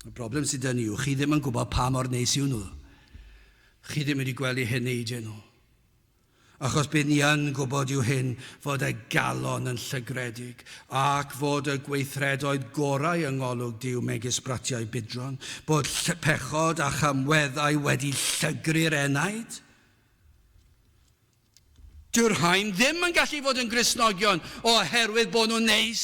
A: Y broblem sydd 'da ni yw chi ddim yn gwybod pa mor neis yw nhw. Chi ddim wedi gweld eu heneidiau nhw. Achos beth ni yn gwybod yw hyn, fod y galon yn llygredig, ac fod y gweithredoedd gorau yng ngolwg Duw megis bratiau budron, bod pechod a chamweddau wedi llygru'r enaid. Dyw'r rhain ddim yn gallu fod yn Gristnogion oherwydd bod nhw'n neis,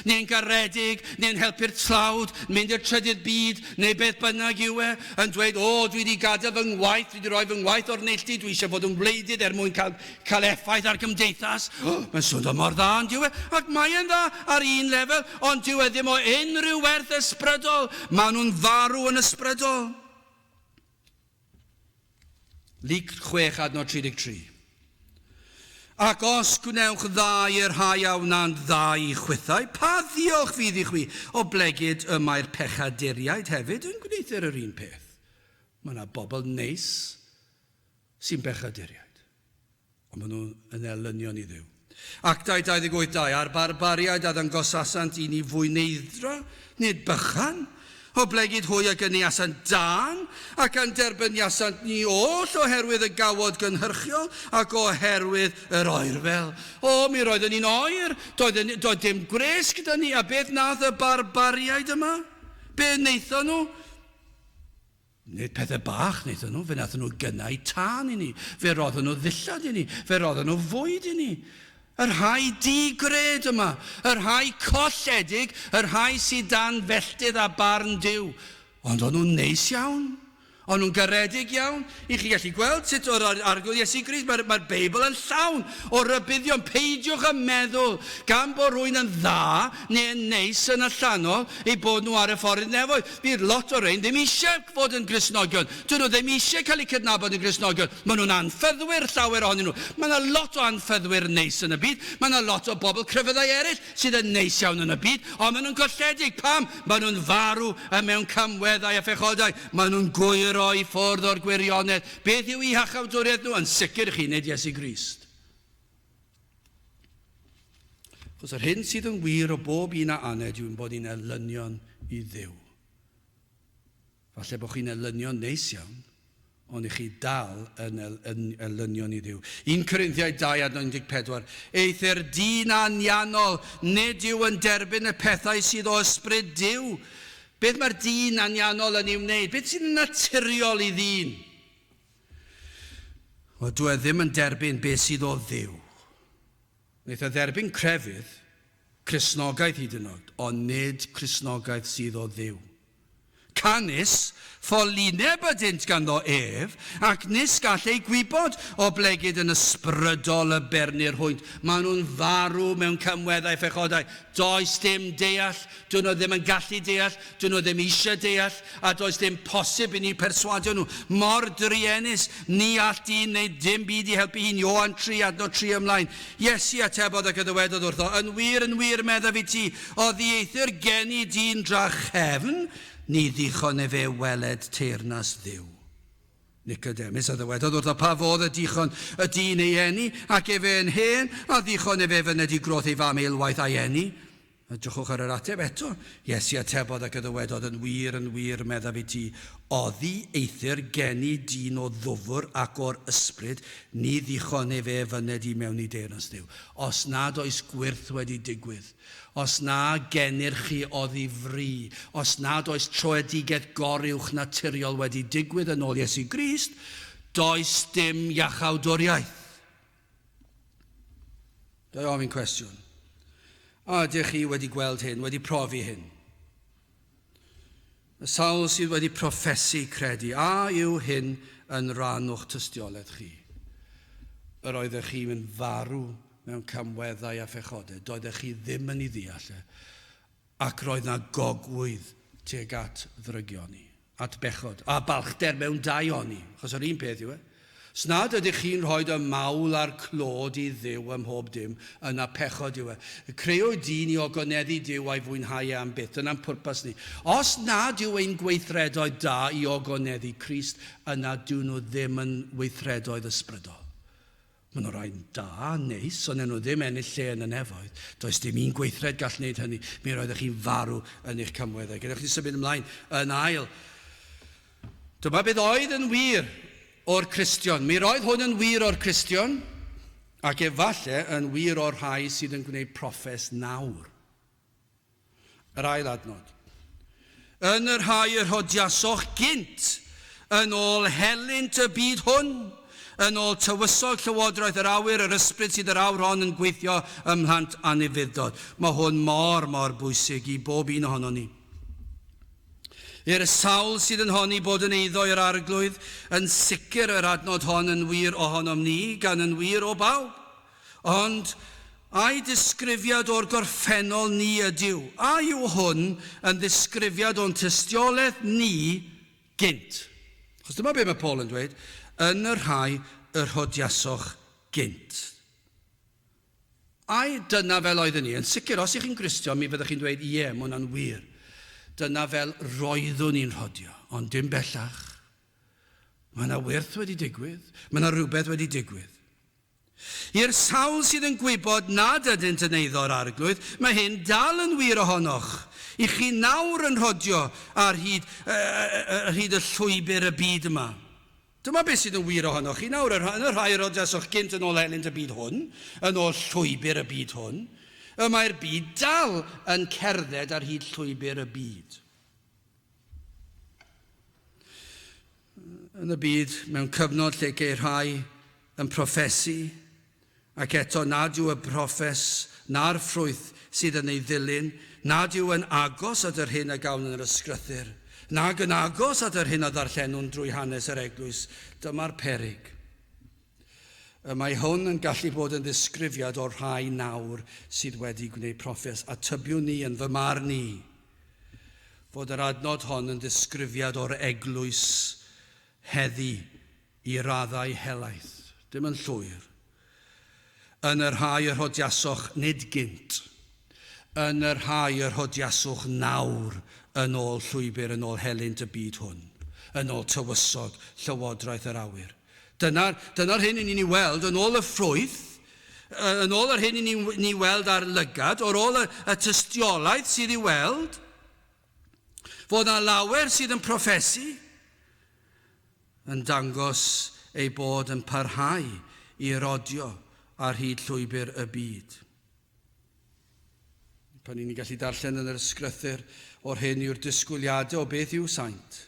A: neu'n garedig, neu'n helpu'r tlawd, mynd i'r trydydd byd, neu beth bynnag yw e, yn dweud, o, dwi wedi gadael fy ngwaith, dwi wedi rhoi fy ngwaith o'r neilltu, dwi eisiau fod yn wleidydd er mwyn cael, cael effaith ar gymdeithas. O, mae'n swnio mor dda, yn dyw e? Ac mae e'n dda ar un lefel, ond dyw e ddim o unrhyw werth ysbrydol. Maen nhw'n farw yn ysbrydol. Luc 6 adnod 33. Ac os gwnewch dda i'r rhai a wnânt dda i chwithau, pa ddiolch fydd i chwi, oblegid y mae'r pechaduriaid hefyd yn gwneuthur yr un peth. Mae yna bobl neis sy'n bechaduriaid, ond maen nhw yn elynion i Dduw. Actau 28 2, A'r barbariaid a ddangosasant i ni fwyneidd-dra, nid bychan, oblegid hwy a gyniasant dân, ac a'n derbyniasant ni oll oherwydd y gawod gynhyrchiol ac oherwydd yr oerfel. O, mi roedden ni'n oer, doedd, doedd dim gwres gyda ni, a beth nath y barbariaid yma? Be wnaethon nhw? Nid pethau bach wnaethon nhw, fe wnaethon nhw gynnau tân i ni, fe roddon nhw ddillad i ni, fe roddon nhw fwyd i ni. Y rhai di-gred yma, y rhai colledig, y rhai sydd dan felltith a barn Duw. Ond o'n nhw'n neis iawn. O'n nhw'n garedig iawn. I chi gallu gweld sut o'r Arglwydd Iesu Grist, mae'r mae Beibl yn llawn o rybuddion. Peidiwch â meddwl gan bod rhywun yn dda neu yn neis yn allanol eu bod nhw ar y ffordd i'r nefoedd. Bydd lot o rein ddim eisiau fod yn Gristnogion. Dyn nhw ddim eisiau cael eu cydnabod yn Gristnogion. Maen nhw'n anffyddwyr, llawer ohonyn nhw. Mae yna lot o anffyddwyr neis yn y byd. Mae yna lot o bobl crefyddau eraill sydd yn neis iawn yn y byd, ond maen nhw'n golledig. Pam? Maen nhw'n farw yn mewn camweddau a phechodau. Maen nhw'n gwyro i ffwrdd o'r gwirionedd. Beth yw eu hachawdwriaeth nhw? Yn sicr i chi, nid Iesu Grist. Achos yr hyn sydd yn wir o bob un a aned yw ein bod ni'n elynion i Dduw. Falle bod chi'n elynion neis iawn, ond i chi dal yn, el, yn elynion i Dduw. 1 Corinthiaid 2 adnod 14. Eithr dyn anianol, nid yw yn derbyn y pethau sydd o ysbryd Duw. Beth mae'r dyn anianol yn ei wneud? Beth sy'n naturiol i ddyn? Wel, dwi e ddim yn derbyn beth sydd o Dduw. Wnaeth e dderbyn crefydd, Cristnogaeth hyd yn oed, ond nid Cristnogaeth sydd o Dduw. Canys ffolineb ydynt ganddo ef, ac nis gall eu gwybod, oblegid yn ysbrydol y bernir hwynt. Maen nhw'n farw mewn camweddau phechodau. Does dim deall, dyn nhw ddim yn gallu deall, dyn nhw ddim eisiau deall, a does dim posib i ni perswadio nhw. Mor druenus, ni all dyn wneud dim byd i helpu hun. Ioan 3, adnod 3 ymlaen. Iesu atebodd ac y ddywedodd wrtho, Yn wir, yn wir, meddaf i ti, oddieithr geni dyn drachefn, ni ddichon efe weled teyrnas Dduw. Nicodemus a ddywedodd wrtho, Pa fodd y dichon y dyn ei eni, ac efe yn hen, a ddichon efe fyned i groth ei fam eilwaith a'i eni? Edrychwch ar yr ateb eto. Iesu atebodd ac y ddywedodd, Yn wir, yn wir, meddaf i ti, oddi eithr geni dyn o ddwfr ac o'r ysbryd, ni ddichon efe fyned i mewn i deyrnas Dduw. Os nad oes gwyrth wedi digwydd, Os na genir chi oddi fri, os nad oes troedigaeth goruwch naturiol wedi digwydd yn ôl Iesu Grist, does dim iachawdwriaeth. Ga i ofyn cwestiwn? A ydych chi wedi gweld hyn, wedi profi hyn? Y sawl sydd wedi proffesu credu, a yw hyn yn rhan o'ch tystiolaeth chi? Yr oeddech chi'n farw mewn camweddau a phechodau, doeddech chi ddim yn ei ddeall e, ac roedd 'na gogwydd tuag at ddrygioni, at bechod, a balchder mewn daioni, achos yr un peth yw e. Os nad ydych chi'n rhoi y mawl a'r clod i Dduw ym mhob dim, yna pechod yw e. Crëwyd dyn i ogoneddu Duw a'i fwynhau e am byth. Dyna'n pwrpas ni. Os nad yw ein gweithredoedd da i ogoneddu Crist, yna dyw nhw ddim yn weithredoedd ysbrydol. Maen nhw rai'n da, neis, ond nhw ddim ennill lle yn y nefoedd. Does dim un gweithred gall wneud hynny. Mi roeddech chi'n farw yn eich camweddau. Gadewch chi symud ymlaen yn ail. Dyma beth oedd yn wir o'r Cristion. Mi roedd hwn yn wir o'r Cristion, ac efalle yn wir o'r rhai sydd yn gwneud proffes nawr. Yr ail adnod. Yn y rhai y rhodiasoch gynt, yn ôl helynt y byd hwn, yn ôl tywysog llywodraeth yr awyr, yr ysbryd sydd yr awr hon yn gweithio ym mhlant anufudd-dod. Mae hwn mor, mor bwysig i bob un ohonon ni. I'r sawl sydd yn honni bod yn eiddo i'r Arglwydd, yn sicr yr adnod hon yn wir ohonom ni, gan yn wir o bawb. Ond, ai disgrifiad o'r gorffennol ni ydyw? A yw hwn yn ddisgrifiad o'n tystiolaeth ni gynt? Achos dyma be mae Paul yn dweud, yn y rhai y rhodiasoch gynt. Ai dyna fel oeddwn i? Yn sicr, os ych chi'n Gristion, mi fyddwch chi'n dweud, ie, mae hwnna'n wir. Dyna fel roeddwn i'n rhodio, ond dim bellach. Mae yna wyrth wedi digwydd, mae yna rhywbeth wedi digwydd. I'r sawl sydd yn gwybod nad ydynt yn eiddo'r Arglwydd, mae hyn dal yn wir ohonoch. I chi nawr yn rhodio ar hyd, ar hyd y llwybr y byd yma. Dyma beth sydd yn wir ohonoch chi nawr, yn y rhai yr odrasoch gynt yn ôl helynt y byd hwn, yn ôl llwybr y byd hwn, y mae'r byd dal yn cerdded ar hyd llwybr y byd. Yn y byd, mewn cyfnod lle geir rhai yn proffesu, ac eto nad yw y proffes na'r ffrwyth sydd yn ei ddilyn, nad yw yn agos at yr hyn a gawn yn yr ysgrythur, nag yn agos at yr hyn a ddarllenwn drwy hanes yr eglwys, dyma'r peryg. Y mae hwn yn gallu bod yn ddisgrifiad o'r rhai nawr sydd wedi gwneud proffes, a tybiwn ni yn fy marn i fod yr adnod hon yn ddisgrifiad o'r eglwys heddi i raddau helaeth, dim yn llwyr. Yn y rhai y rhodiasoch nid gynt, yn y rhai y rhodiaswch nawr yn ôl llwybr yn ôl helynt y byd hwn, yn ôl tywysog llywodraeth yr awyr. Dyna'r dyna hyn i ni'n ei weld yn ôl y ffrwyth, yn ôl yr hyn i ni'n ni weld ar lygad, o'r ôl y, y tystiolaeth sydd i weld, fod na lawer sydd yn proffesu, yn dangos ei bod yn parhau i rodio ar hyd llwybr y byd. Pan ni'n gallu darllen yn yr ysgrythur o'r hyn yw'r disgwyliadau o beth yw saint.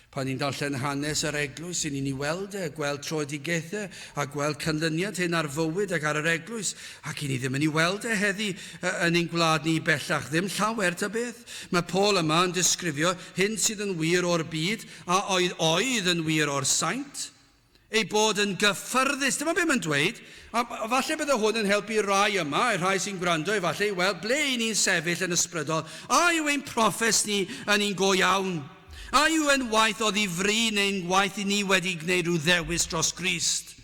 A: Pan ni'n darllen hanes yr eglwys, i ni'n ei weld e, gweld troedigaethau a gweld canlyniad hyn ar fywyd ac ar yr eglwys, ac i ni ddim yn ei weld e heddi yn ein gwlad ni bellach, ddim llawer ta beth. Mae Paul yma yn disgrifio hyn sydd yn wir o'r byd a oedd oedd yn wir o'r saint, ei bod yn gyffyrddus. Dyma beth mae'n dweud. A falle bydde hwn yn helpu rai yma, y rhai sy'n gwrando, efallai, i weld ble i ni'n sefyll yn ysbrydol. A yw ein proffes ni yn un go iawn? A yw e'n waith o ddifri neu'n waith i ni wedi gwneud rhyw ddewis dros Grist?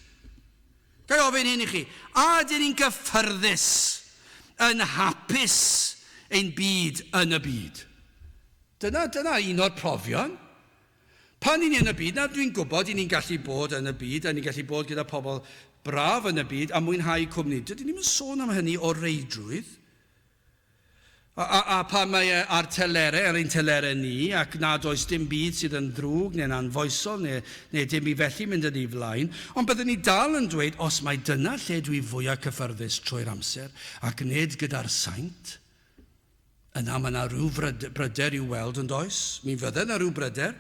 A: Ga i ofyn hyn i chi, a ydyn ni'n gyffyrddus, yn hapus ein byd yn y byd? Dyna, dyna un o'r profion. Pan i ni yn y byd, na dwi'n gwybod i ni'n gallu bod yn y byd, a ni'n gallu bod gyda pobl braf yn y byd a mwynhau cwmni. Dydyn ni'n sôn am hynny o reidrwydd. A, a, a pan mae e ar telere, ar ein telere ni, ac nad oes dim byd sydd yn ddrwg neu'n anfoesol neu, neu dim i felly mynd yn ei flaen, ond byddwn ni dal yn dweud, os mai dyna lle dwi fwyaf cyffyrddus trwy'r amser, ac nid gyda'r saint, yna mae yna rhyw bryder i'w weld yn does? Mi fydde yna rhyw bryder.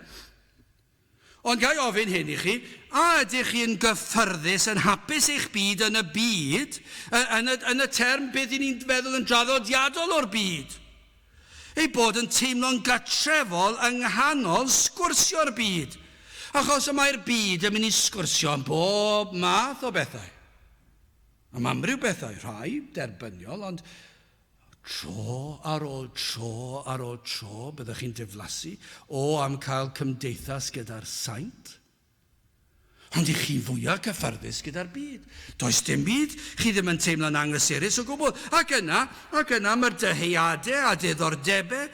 A: Ond ga i ofyn hyn i chi, a ydych chi'n gyffyrddus, yn hapus eich byd yn y byd, yn y, yn y term beth i ni'n feddwl yn draddodiadol o'r byd? Ei bod yn teimlo'n gatrefol yng nghanol sgwrsio'r byd. Achos y mae'r byd yn mynd i sgwrsio am bob math o bethau. Am amryw bethau, rhai derbyniol, ond Tro ar ôl tro ar ôl tro byddwch chi'n diflasu o am cael cymdeithas gyda'r saint. Ond i chi fwyaf cyffyrddus gyda'r byd. Does dim byd, chi ddim yn teimlo'n anghysurus o gwbl. Ac yna, ac yna mae'r dyheadau a diddordebau.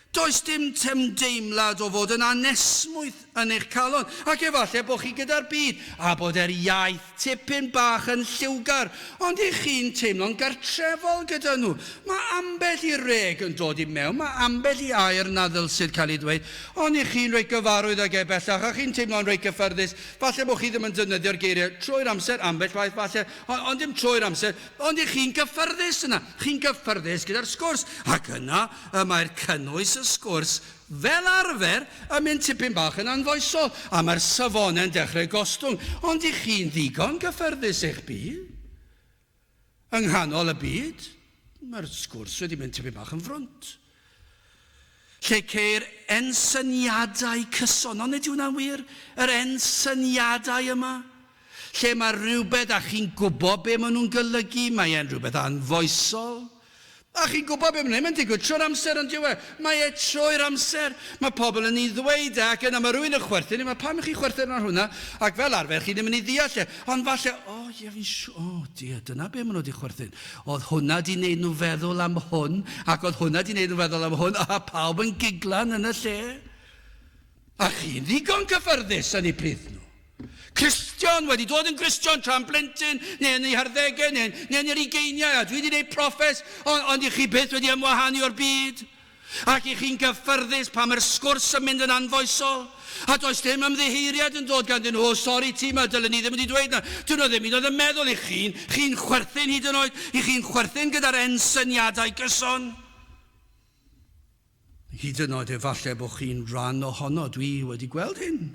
A: Does dim ymdeimlad o fod yn anesmwyth yn eich calon, ac efallai bod chi gyda'r byd, a bod yr iaith tipyn bach yn lliwgar, ond y'ch chi'n teimlo'n gartrefol gyda nhw. Mae ambell i reg yn dod i mewn, mae ambell i air na ddylsid cael ei ddweud, ond y'ch chi'n reit gyfarwydd ag e bellach, a chi'n teimlo'n reit gyffyrddus. Falle bod chi ddim yn defnyddio'r geiriau trwy'r amser, ambell waith falle, ond, ond dim trwy'r amser, ond y'ch chi'n gyffyrddus yna. Chi'n gyffyrddus gyda'r sgwrs, ac yna y mae'r cynnwys y sgwrs fel arfer yn mynd tipyn bach yn anfoesol, a mae'r safonau'n dechrau gostwng, ond i chi'n ddigon gyffyrddus eich byd. Yng nghanol y byd, mae'r sgwrs wedi mynd tipyn bach yn frwnt. Lle ceir ensyniadau cyson, ond nid yw hwnna'n wir? Yr ensyniadau yma. Lle mae rhywbeth a chi'n gwybod be maen nhw'n golygu, mae e'n rhywbeth anfoesol. A chi'n gwybod be maen nhw'n digwydd trwy'r amser ond dyw e? Mae e trwy'r amser. Mae pobl yn ei ddweud e ac yna mae rhywun yn chwerthin, mae pam i chi chwerthin ar hwnna? Ac fel arfer chi ddim yn ei ddeall e. Ond falle, o oh, ie fi'n siŵr, o oh, dear, dyna be maen nhw wedi chwerthin. Oedd hwnna di wneud nhw feddwl am hwn, ac oedd hwnna di wneud nhw feddwl am hwn, a pawb yn giglan yn y lle. A chi'n ddigon cyffyrddus yn eu plith nhw. Cristion, wedi dod yn Gristion tra'n blentyn, neu yn ei harddegau, neu, neu yn yr ugeiniau, a dwi wedi gwneud proffes, ond, ond i chi byth wedi ymwahanu o'r byd. Ac i chi'n gyffyrddus pan mae'r sgwrs yn mynd yn anfoesol. A does dim ymddiheuriad yn dod ganddyn nhw, o sori ti, mae dylen ni ddim wedi dweud na. Dyn nhw ddim un oedd yn meddwl i chi'n, chi'n chwerthin hyd yn oed, i chi'n chwerthin gyda'r ensyniadau gyson. Hyd yn oed efallai bod chi'n rhan ohono, dwi wedi gweld hyn.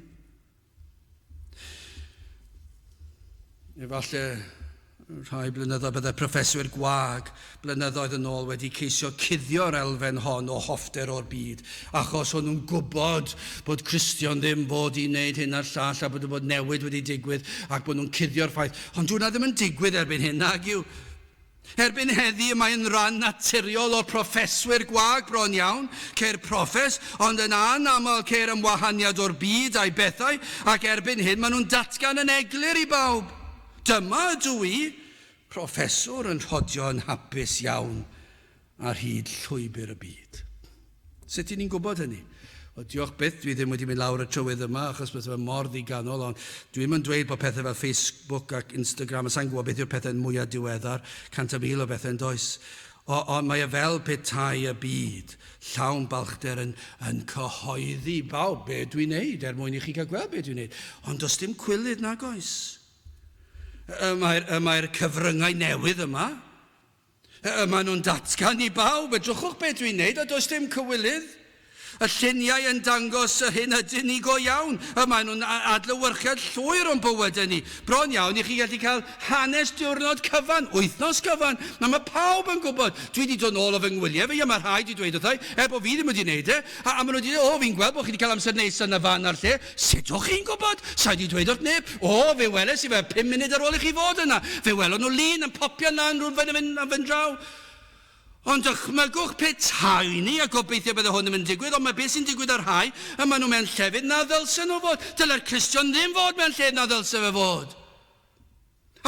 A: Efallai rhai blynyddoedd byddai proffeswyr gwag blynyddoedd yn ôl wedi ceisio cuddio'r elfen hon o hoffter o'r byd, achos o'n nhw'n gwybod bod Cristion ddim fod i wneud hyn a'r llall a bod, bod newid wedi digwydd ac bod nhw'n cuddio'r ffaith. Ond hwnna ddim yn digwydd erbyn hyn, nag yw. Erbyn heddi y mae'n rhan naturiol o'r proffeswyr gwag bron iawn. Ceir proffes, ond yn anaml ceir ymwahaniad o'r byd a'i bethau, ac erbyn hyn maen nhw'n datgan yn eglur i bawb. Dyma ydw i, proffeswr yn rhodio yn hapus iawn ar hyd llwybr y byd. Sut i ni'n gwybod hynny? Wel, diolch byth, dwi ddim wedi mynd lawr y trywydd yma, achos beth fe mor ddiganol, ond dwi'n yn dweud bod pethau fel Facebook ac Instagram, a sa'n gwybod beth yw'r pethau mwyaf diweddar, 100,000 o bethau yn does. Ond mae e fel petai y byd, llawn balchder yn, yn cyhoeddi bawb be dwi'n neud, er mwyn i chi gael gweld be dwi'n neud. Ond does dim cwilydd nag oes. Y mae'r, y mae'r cyfryngau newydd yma, Y maen nhw'n datgan i bawb, edrychwch beth dwi'n neud, a does dim cywilydd. Y lluniau yn dangos yr hyn ydyn ni go iawn. Y maen nhw'n adlewyrchiad llwyr o'n bywydau ni. Bron iawn i chi gallu cael hanes diwrnod cyfan, wythnos cyfan. Na mae pawb yn gwybod. Dwi wedi dod nôl o fy ngwyliau fi, a mae rhai wedi dweud wrthai, er bod fi ddim wedi wneud e. A, a maen nhw wedi dweud, o, fi'n gweld bod chi wedi cael amser neis yn y fan a'r lle. Sut o'ch chi'n gwybod? Sa i 'di dweud wrth neb. O, fe weles i fe pum munud ar ôl i chi fod yna. Fe welon nhw lun yn popio lan rhywun yn mynd yn draw. Ond dychmygwch petai ni, a gobeithio bydde hwn ddim yn digwydd, ond mae beth sy'n digwydd ar rhai, y maen nhw mewn llefydd na ddylsen nhw fod. Dylai'r Cristion ddim fod mewn lle na ddylse fe fod.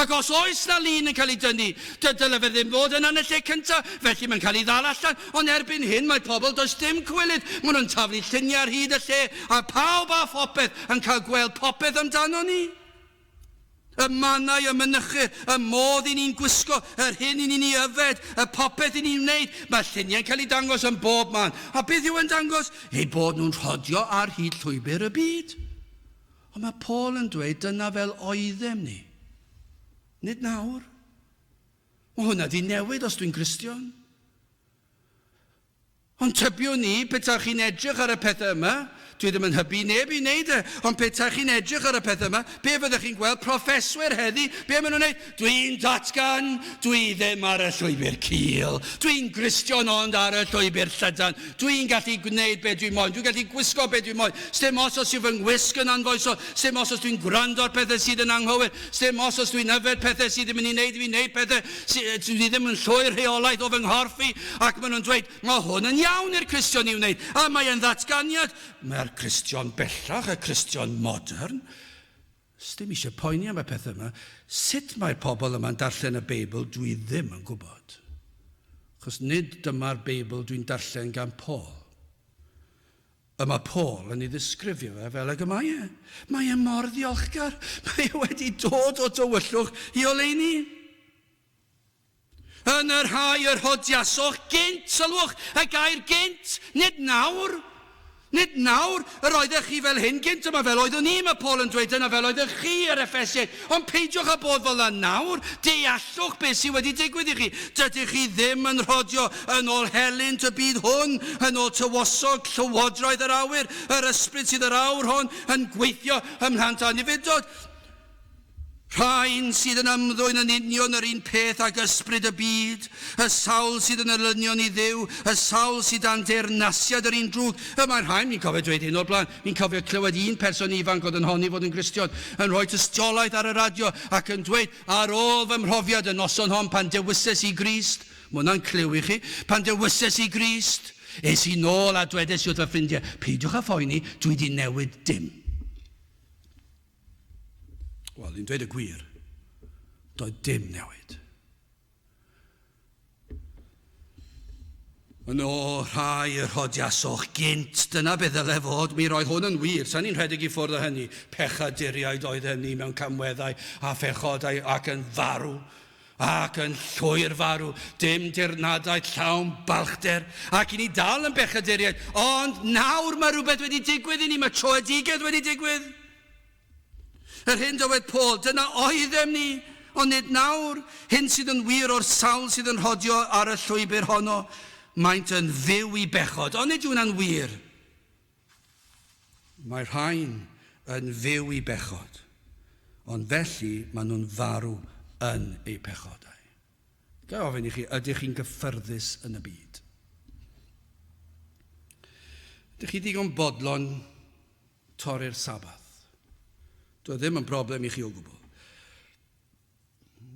A: Ac os oes 'na lun yn cael ei dynnu, dy dyle fe ddim fod yna yn y lle cyntaf, felly mae'n cael ei ddal allan. Ond erbyn hyn mae pobl, does dim cywilydd, maen nhw'n taflu lluniau ar hyd y lle, a pawb a phopeth yn cael gweld popeth amdano ni. Y mannau y mynychir, y modd i ni'n gwisgo, yr hyn i ni'n ei yfed, y popeth i ni'n wneud, mae lluniau'n cael eu dangos yn bob man. A beth yw e'n dangos? Eu bod nhw'n rhodio ar hyd llwybr y byd. Ond mae Paul yn dweud dyna fel oeddem ni. Nid nawr. Mae hwnna di newid os dwi'n Gristion. Ond tybiwn ni, petai chi'n edrych ar y pethau yma, dwi ddim yn hybu neb i wneud e, ond petai chi'n edrych ar y pethau yma, be fyddech chi'n gweld proffeswyr heddi, be maen nhw'n wneud? Dwi'n datgan, dwi ddim ar y llwybr cul. Dwi'n Gristion ond ar y llwybr llydan. Dwi'n gallu gwneud be dwi'n moyn. Dwi'n gallu gwisgo be dwi'n moyn. Sdim os os yw fy ngwisg yn anfoesol. Sdim os os dwi'n gwrando ar pethau sydd yn anghywir. Sdim os os dwi'n yfed pethau sydd ddim yn ei wneud i fi wneud pethau sydd dwi ddim yn llwyr rheolaeth o fy nghorff i. Ac maen nhw'n dweud, mae hwn yn iawn i'r Cristion i wneud. A mae e'n ddatganiad. Mae'r Cristion bellach, y Cristion modern, Sdim eisiau poeni am y pethau yma. Sut mae'r pobl yma'n darllen y Beibl, dwi ddim yn gwybod. Achos nid dyma'r Beibl dwi'n darllen gan Paul. Y mae Paul yn ei ddisgrifio fe fel ag y mae e. Mae e mor ddiolchgar. Mae e wedi dod o dywyllwch i oleuni. Yn y rhai yr hodiasoch gynt, sylwch, y gair gynt, nid nawr. Nid nawr, yr oeddech chi fel hyn gynt, yma fel oeddwn i, mae Paul yn dweud, dyna fel oeddech chi yr Effesiaid. Ond peidiwch â bod fel yna nawr, deallwch beth sydd wedi digwydd i chi. Dydych chi ddim yn rhodio yn ôl helynt y byd hwn, yn ôl tywosog llywodraeth yr awyr, yr ysbryd sydd yr awr hon yn gweithio ym mhlant anifudod. Rhain sydd yn ymddwyn yn union yr un peth ag ysbryd y byd, y sawl sydd yn elynion i Dduw, y sawl sydd dan deyrnasiad yr un drwg. Y mae'r rhain, fi'n cofio dweud hyn o'r blaen, fi'n cofio clywed un person ifanc oedd yn honni fod yn Gristion yn rhoi tystiolaeth ar y radio ac yn dweud, ar ôl fy mhrofiad y noson hon pan dewises i Grist, mae hwnna'n cliw i chi, pan dewises i Grist, es i nôl a dwedes i wrth fy ffrindiau, peidiwch â phoeni, dwi di newid dim. Wel, ni'n dweud y gwir, doedd dim newid. Yn o rhai y rhodiasoch gynt, dyna beth ddyle fod, mi roedd hwn yn wir, sa'n ni'n rhedeg i ffwrdd o hynny, pechaduriaid oeddem ni mewn camweddau a phechodau ac yn farw, ac yn llwyr farw, dim dirnadaeth llawn balchder, ac i ni dal yn bechaduriaid, ond nawr mae rhywbeth wedi digwydd i ni, mae troedigedd wedi digwydd. Yr hyn dywed Paul, dyna oeddem ni, ond nid nawr. Hyn sydd yn wir o'r sawl sydd yn rhodio ar y llwybr honno, maent yn fyw i bechod. Ond nid yw hwnna'n wir. Mae rhain yn fyw i bechod. Ond felly maen nhw'n farw yn eu pechodau. Ga i ofyn i chi, ydych chi'n gyffyrddus yn y byd? Ydych chi digon bodlon torri'r Sabath? Doedd ddim yn broblem i chi o gwbl.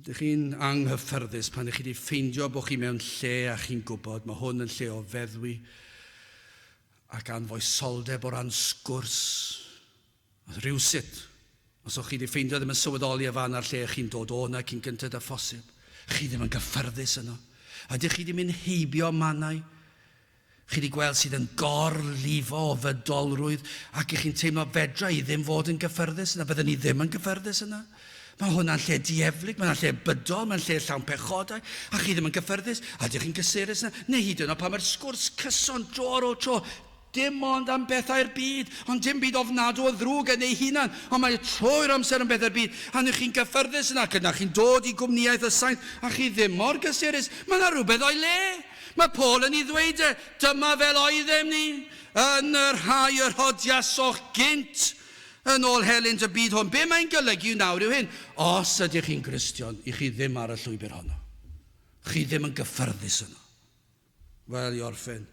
A: Ydych chi'n anghyffyrddus pan ydych chi wedi ffeindio bod chi mewn lle a chi'n gwybod mae hwn yn lle o feddwi ac anfoesoldeb o ran sgwrs. Rhywsut, os o'ch chi wedi ffeindio ddim yn sylweddoli y fan a'r lle chi'n dod o yna cyn gynted â phosib, chi ddim yn gyffyrddus yno. Ydych chi wedi mynd heibio mannau chi wedi gweld sydd yn gorlifo o fydolrwydd ac ych chi'n teimlo fedra i ddim fod yn gyffyrddus yna, fydden ni ddim yn gyffyrddus yna. Mae hwnna'n lle dieflig, mae'n lle bydol, mae'n lle llawn pechodau, a chi ddim yn gyffyrddus, a ydych chi'n gysurus yna, neu hyd yn oed pan mae'r sgwrs cyson dro ar ôl tro, Dim ond am bethau'r byd, ond dim byd ofnadw o ddrwg yn ei hunan, ond mae e trwy'r amser yn bethau'r byd, a nid chi'n gyffyrddus yna, ac yna chi'n dod i gwmnïaeth y saint, a chi ddim mor gysurus. Mae yna rhywbeth o'i le. Mae Paul yn ei ddweud e, dyma fel oeddem ni, yn y rhai yr hodiasoch gynt, yn ôl helynt y byd hwn. Be mae'n golygu nawr yw hyn, os ydych chi'n Gristion, i chi ddim ar y llwybr honno. Chi ddim yn gyffyrddus yno. Wel, i orffen,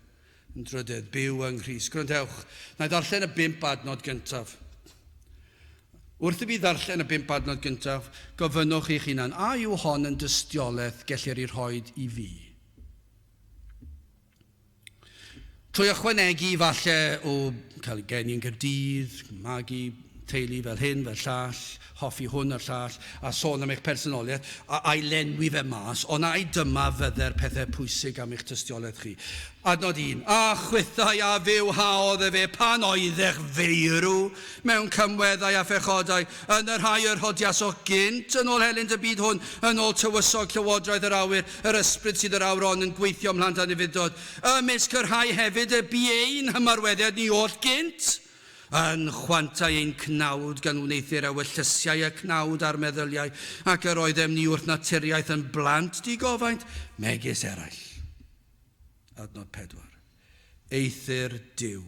A: yn drydydd, byw yng Nghrist. Gwrandewch, na i ddarllen y bump adnod gyntaf. Wrth i fi ddarllen y bump adnod gyntaf, gofynnwch i'ch hunan, a yw hon yn dystiolaeth gellir ei rhoi i fi? Trwy ychwanegu falle o cael geni yn Gaerdydd, magu teulu fel hyn, fel llall, hoffi hwn a'r llall, a sôn am eich personoliaeth, a a'i lenwi fe mas, ond ai dyma fydde'r pethau pwysig am eich tystiolaeth chi. Adnod 1. A chwithau a fywhaodd efe pan oeddech feirw mewn cymweddau a phechodau, yn y rhai yr hodiasoch gynt yn ôl helynt y byd hwn, yn ôl tywysog llywodraeth yr awyr, yr ysbryd sydd yr awr hon yn gweithio ym mhlant anufudd-dod. Ymysg y rhai hefyd y bu ein hymarweddiad ni oll gynt, yn chwantau ein cnawd gan wneuthur ewyllysiau y cnawd a'r meddyliau, ac yr oeddem ni wrth naturiaeth yn blant digofaint, megis eraill. Adnod 4. Eithr Duw,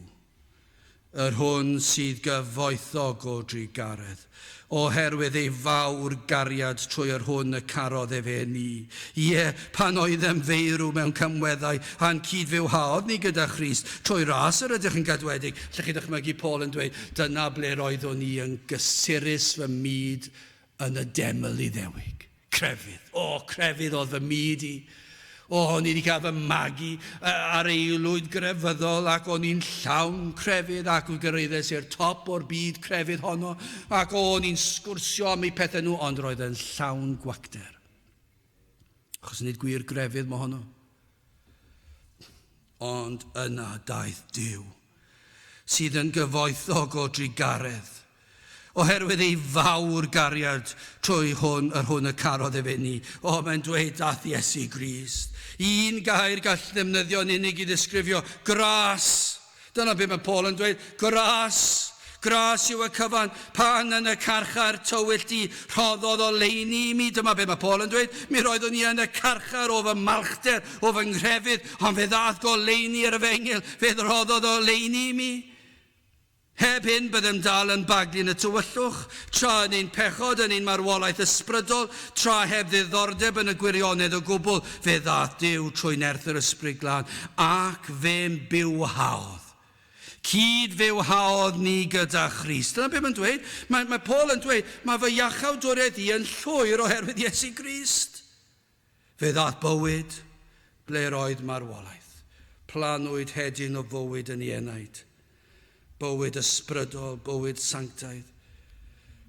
A: yr hwn sydd gyfoethog o drugaredd, oherwydd ei fawr gariad trwy yr hwn y carodd efe ni. Ie, pan oeddem feirw mewn camweddau, a'n cyd-fywhaodd ni gyda Christ, trwy ras yr ydych yn gadwedig. Lle chi ddychmygu Paul yn dweud, dyna ble roeddwn i yn gysurus fy myd yn y deml Iddewig. Crefydd. O, crefydd oedd fy myd i. O, o'n i wedi cael fy magu ar aelwyd grefyddol ac o'n i'n llawn crefydd ac gyrhaeddes i'r top o'r byd crefydd honno ac o'n i'n sgwrsio am eu pethau nhw, ond roedd yn llawn gwacter. Achos nid gwir grefydd mohono. Ond yna daeth Duw, sydd yn gyfoethog o drugaredd, oherwydd ei fawr gariad trwy hwn yr hwn y carodd efe ni. O, mae'n dweud dath Iesu Grist. Un gair gall ddefnyddio'n unig i ddisgrifio gras. Dyna beth mae Paul yn dweud, gras. Gras yw y cyfan, pan yn y carchar tywyll di, rhoddodd oleuni i mi. Dyma beth mae Paul yn dweud, mi roeddwn i yn y carchar o fy malchder, o fy nghrefydd, ond fe ddaeth goleuni yr efengyl, fe rhoddodd oleuni i mi. Heb hyn byddem dal yn baglu yn y tywyllwch, tra yn ein pechod, yn ein marwolaeth ysbrydol, tra heb ddiddordeb yn y gwirionedd o gwbl, fe ddaeth Duw trwy nerth yr Ysbryd Glân, ac fe'n bywhaodd. Cyd-fywhaodd ni gyda Christ. Dyna beth mae'n dweud. Mae, mae Paul yn dweud, mae fy iachawdwriaeth i yn llwyr oherwydd Iesu Grist. Fe ddaeth bywyd ble roedd marwolaeth. Planwyd hedyn o fywyd yn ei enaid. Bywyd ysbrydol, bywyd sanctaidd.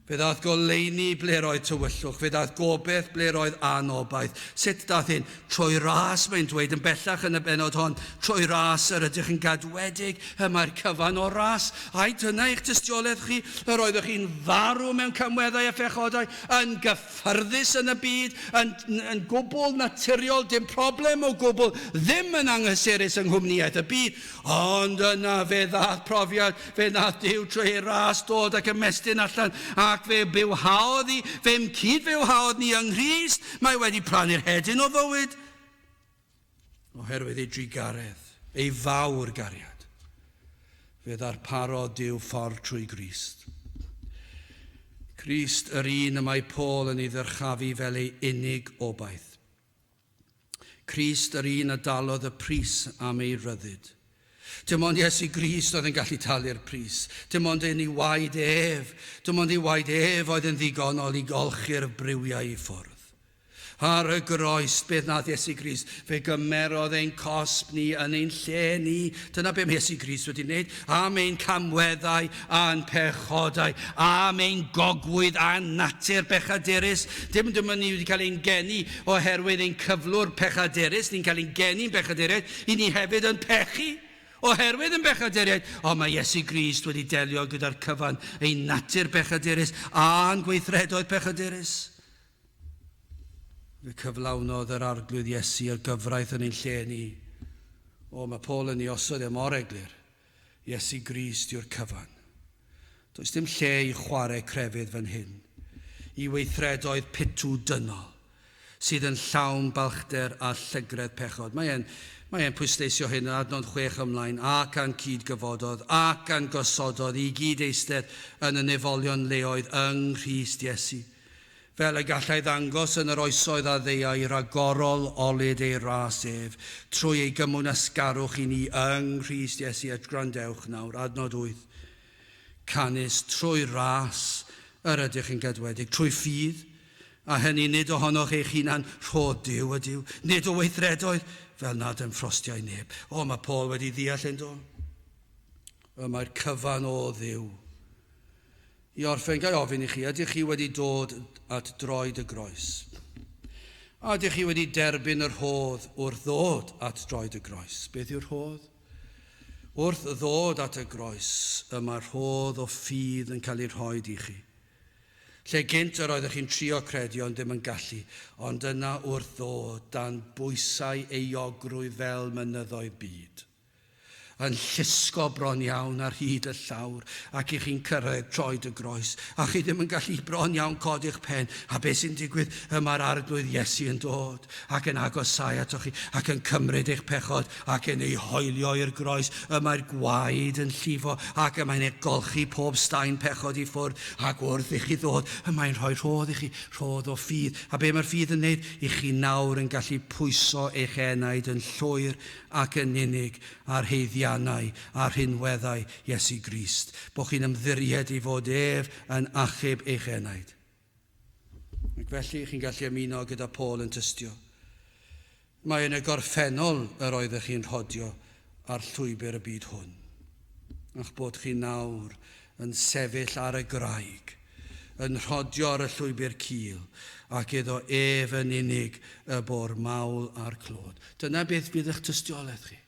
A: Fe ddaeth goleuni ble roedd tywyllwch, fe ddaeth gobaith ble roedd anobaith. Sut daeth hyn? Trwy ras, mae'n dweud yn bellach yn y bennod hon, trwy ras yr ydych yn gadwedig, y mae'r cyfan o ras. Ai dyna eich tystiolaeth chi? Yr oeddech chi'n farw mewn camweddau a phechodau, yn gyffyrddus yn y byd, yn, yn gwbl naturiol, dim problem o gwbl, ddim yn anghysurus yng nghwmnïaeth y byd. Ond yna fe ddaeth profiad, fe ddaeth Duw trwy ei ras dod ac ymestyn allan, ac fe bywhaodd i, fe'm cyd-fywhaodd ni yng Nghrist, mae wedi plannu'r hedyn o fywyd, oherwydd ei drugaredd, ei fawr gariad. Fe ddarparodd Duw ffordd trwy Grist. Crist yr un y mae Paul yn ei ddyrchafu fel ei unig obaith. Crist yr un a dalodd y pris am ei ryddid. Dim ond Iesu Grist oedd yn gallu talu'r pris. Dim ond yn ei waed ef. Dim ond ei waed ef oedd yn ddigonol i golchi'r briwiau i ffwrdd. Ar y groes, beth nath Iesu Grist? Fe gymerodd ein cosb ni yn ein lle ni. Dyna be mae Iesu Grist wedi wneud. Am ein camweddau a'n pechodau, am ein gogwydd a'n natur bechadurus. Dim dim ond ni wedi cael ein geni oherwydd ein cyflwr pechadurus, ni'n cael ein geni'n bechaduriaid, i ni hefyd yn pechu oherwydd yn bechaduriaid. Ond mae Iesu Grist wedi delio gyda'r cyfan, ein natur bechadurus a'n gweithredoedd pechadurus. Fe cyflawnodd yr Arglwydd Iesu y gyfraith yn ein lle ni. O, mae Paul yn ei osod e mor eglur. Iesu Grist yw'r cyfan. Does dim lle i chwarae crefydd fan hyn, i weithredoedd pitw dynol, sydd yn llawn balchder a llygredd pechod. Mae e'n mae e'n pwysleisio hyn yn adnod 6 ymlaen, ac a'n cyd-gyfododd, ac a'n gosododd i gyd eistedd yn y nefolion leoedd yng Nghrist Iesu. Fel y gallai ddangos yn yr oesoedd a ddeuai ragorol olud ei ras ef, trwy ei gymwynasgarwch i ni yng Nghrist Iesu. A gwrandewch nawr, adnod 8. Canys trwy ras yr ydych yn gadwedig, trwy ffydd, a hynny nid ohonoch eich hunan, rhodd Duw ydyw, nid o weithredoedd, fel nad ymffrostiai neb. O, mae Paul wedi ddeall yn do. Y mae'r cyfan o Dduw. I orffen, ga i ofyn i chi, ydych chi wedi dod at droed y groes? A ydych chi wedi derbyn y rhodd wrth ddod at droed y groes? Beth yw'r rhodd? Wrth ddod at y groes, y mae'r rhodd o ffydd yn cael ei rhoi i chi. Lle gynt yr oeddech chi'n trio credu ond ddim yn gallu, ond yna wrth ddod dan bwysau euogrwydd fel mynyddoedd byd. yn llusgo bron iawn ar hyd y llawr, ac i chi'n cyrraedd troed y groes, a chi ddim yn gallu bron iawn codi'ch pen, a beth sy'n digwydd? Y mae'r Arglwydd Iesu yn dod, ac yn agosáu atoch chi, ac yn cymryd eich pechod, ac yn ei hoelio i'r groes. Y mae'r gwaed yn llifo, ac y mae'n ei golchi pob staen pechod i ffwrdd, ac wrth i chi ddod, y mae'n rhoi rhodd i chi, rhodd o ffydd. A be mae'r ffydd yn wneud? I chi nawr yn gallu pwyso eich enaid yn llwyr ac yn unig ar haeddiannau a rhinweddau Iesu Grist, bod chi'n ymddiried ei fod ef yn achub eich enaid. Ac felly chi'n gallu ymuno gyda Paul yn tystio. Mae yn y gorffennol yr oeddech chi'n rhodio ar llwybr y byd hwn, a'ch bod chi nawr yn sefyll ar y graig, yn rhodio ar y llwybr cul, ac iddo ef yn unig y bo'r mawl a'r clod. Dyna beth fydd eich tystiolaeth chi.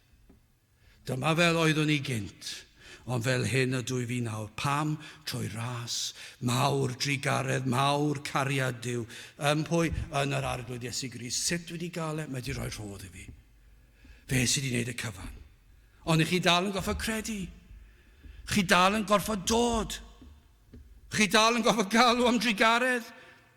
A: Dyma fel oeddwn i gynt, ond fel hyn ydw i fi nawr. Pam? Trwy ras, mawr drugaredd, mawr cariad Duw. Ym pwy? Yn yr Arglwydd Iesu Grist. Sut dwi wedi gael e? Mae wedi rhoi rhodd i fi. Fe sydd wedi gwneud y cyfan. Ond i chi dal yn gorfod credu. Chi dal yn gorfod dod. Chi dal yn gorfod galw am drugaredd.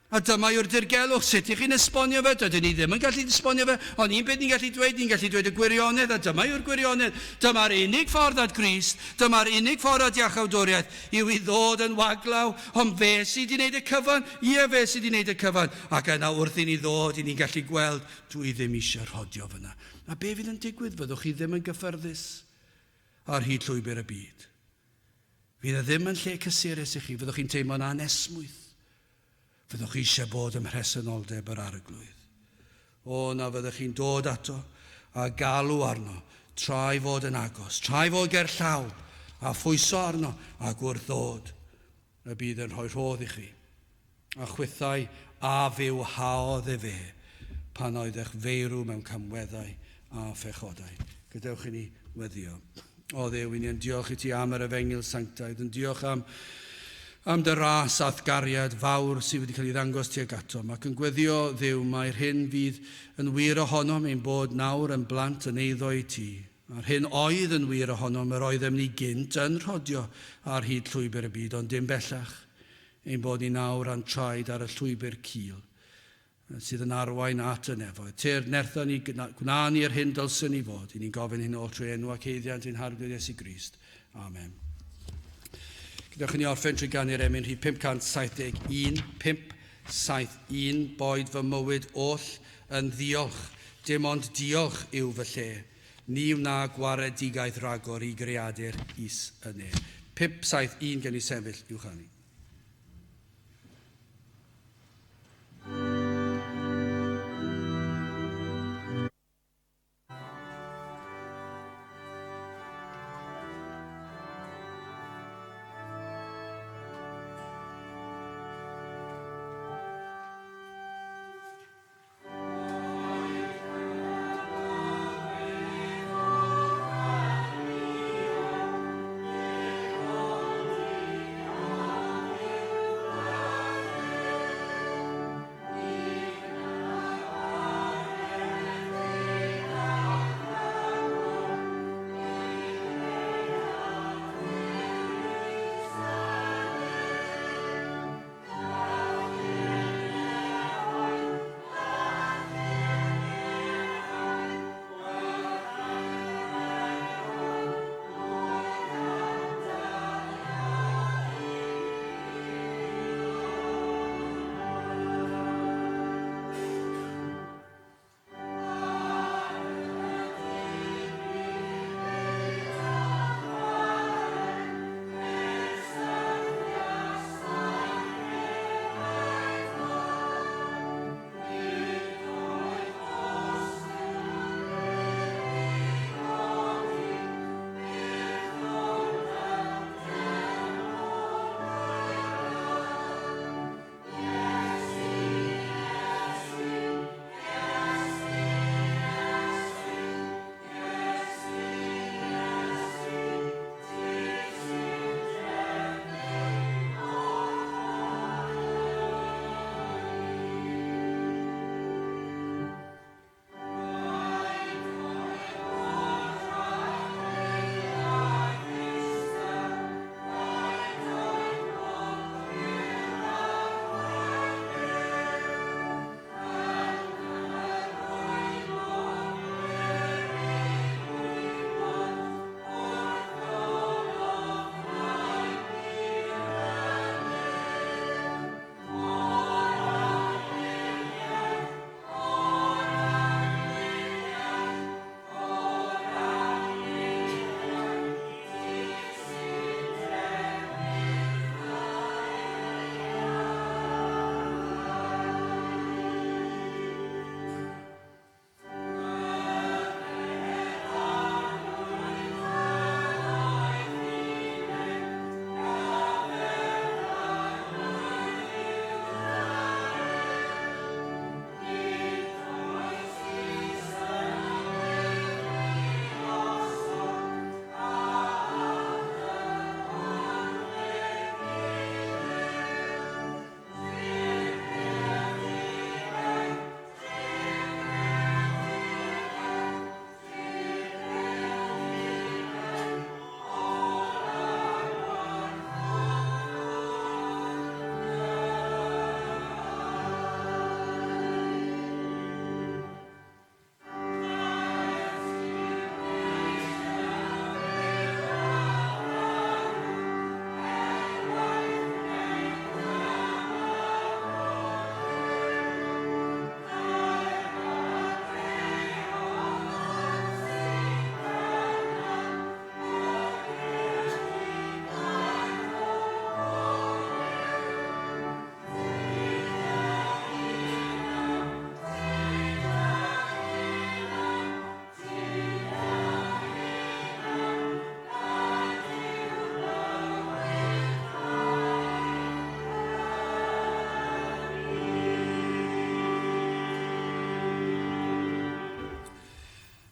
A: A dyma yw'r dirgelwch. Sut ych chi'n esbonio fe? Dydyn ni ddim yn gallu esbonio fe. Ond un peth ni'n gallu dweud, ni'n gallu dweud y gwirionedd, a dyma yw'r gwirionedd. Dyma'r unig ffordd at Grist, dyma'r unig ffordd at iachawdwriaeth, yw i ddod yn waglaw. Ond fe sydd wedi gwneud y cyfan. Ie, fe sydd wedi gwneud y cyfan. Ac yna wrth i ni ddod, i ni'n gallu gweld, dwi ddim eisiau rhodio fyna. A be fydd yn digwydd? Fyddwch chi ddim yn gyffyrddus ar hyd llwybr y byd. Fydd e ddim yn lle cysurus i chi, fyddwch chi'n teimlo'n anesmwyth. Fyddwch chi eisiau bod ym mhresenoldeb yr Arglwydd. O, na fyddwch chi'n dod ato a galw arno, tra ei fod yn agos, tra ei fod ger llaw, a phwyso arno, ac wrth ddod, y bydd yn rhoi rhodd i chi. A chwithau a fywhaodd efe pan oeddech feirw mewn camweddau a phechodau. Gadewch i ni weddio. O Dduw, i ni yn diolch i ti am yr efengyl sanctaidd, yn diolch am, am dy ras a'th gariad fawr sydd wedi cael ei ddangos tuag atom, ac yn gweddio, Dduw, mai'r hyn fydd yn wir ohonom ein bod nawr yn blant yn eiddo i ti, a'r hyn oedd yn wir ohonom yr oeddem ni gynt yn rhodio ar hyd llwybr y byd, ond dim bellach, ein bod ni nawr â'n traed ar y llwybr cul sydd yn arwain at y nefoedd. Tyrd, nertha ni, gwna ni yr hyn dylswn ni fod. I ni'n gofyn hyn oll trwy enw ac haeddiant ein Harglwydd Iesu Grist. Amen. Gadewch i ni orffen trwy ganu'r emyn rhif 571, 571, boed fy mywyd oll yn ddiolch, dim ond diolch yw fy lle. Ni wna gwaredigaeth ragor i greadur is y ne. 571 gen i sefyll i'w chanu.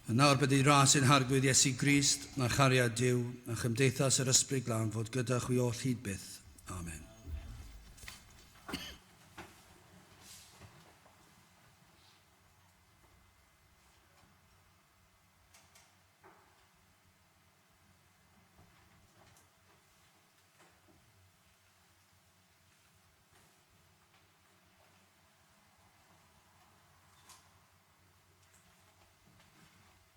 A: A nawr bydd ei ras ein harglwydd Iesu Grist, na chariad Duw, na chymdeithas yr Ysbryd Glân fod gyda chwi oll hyd byth.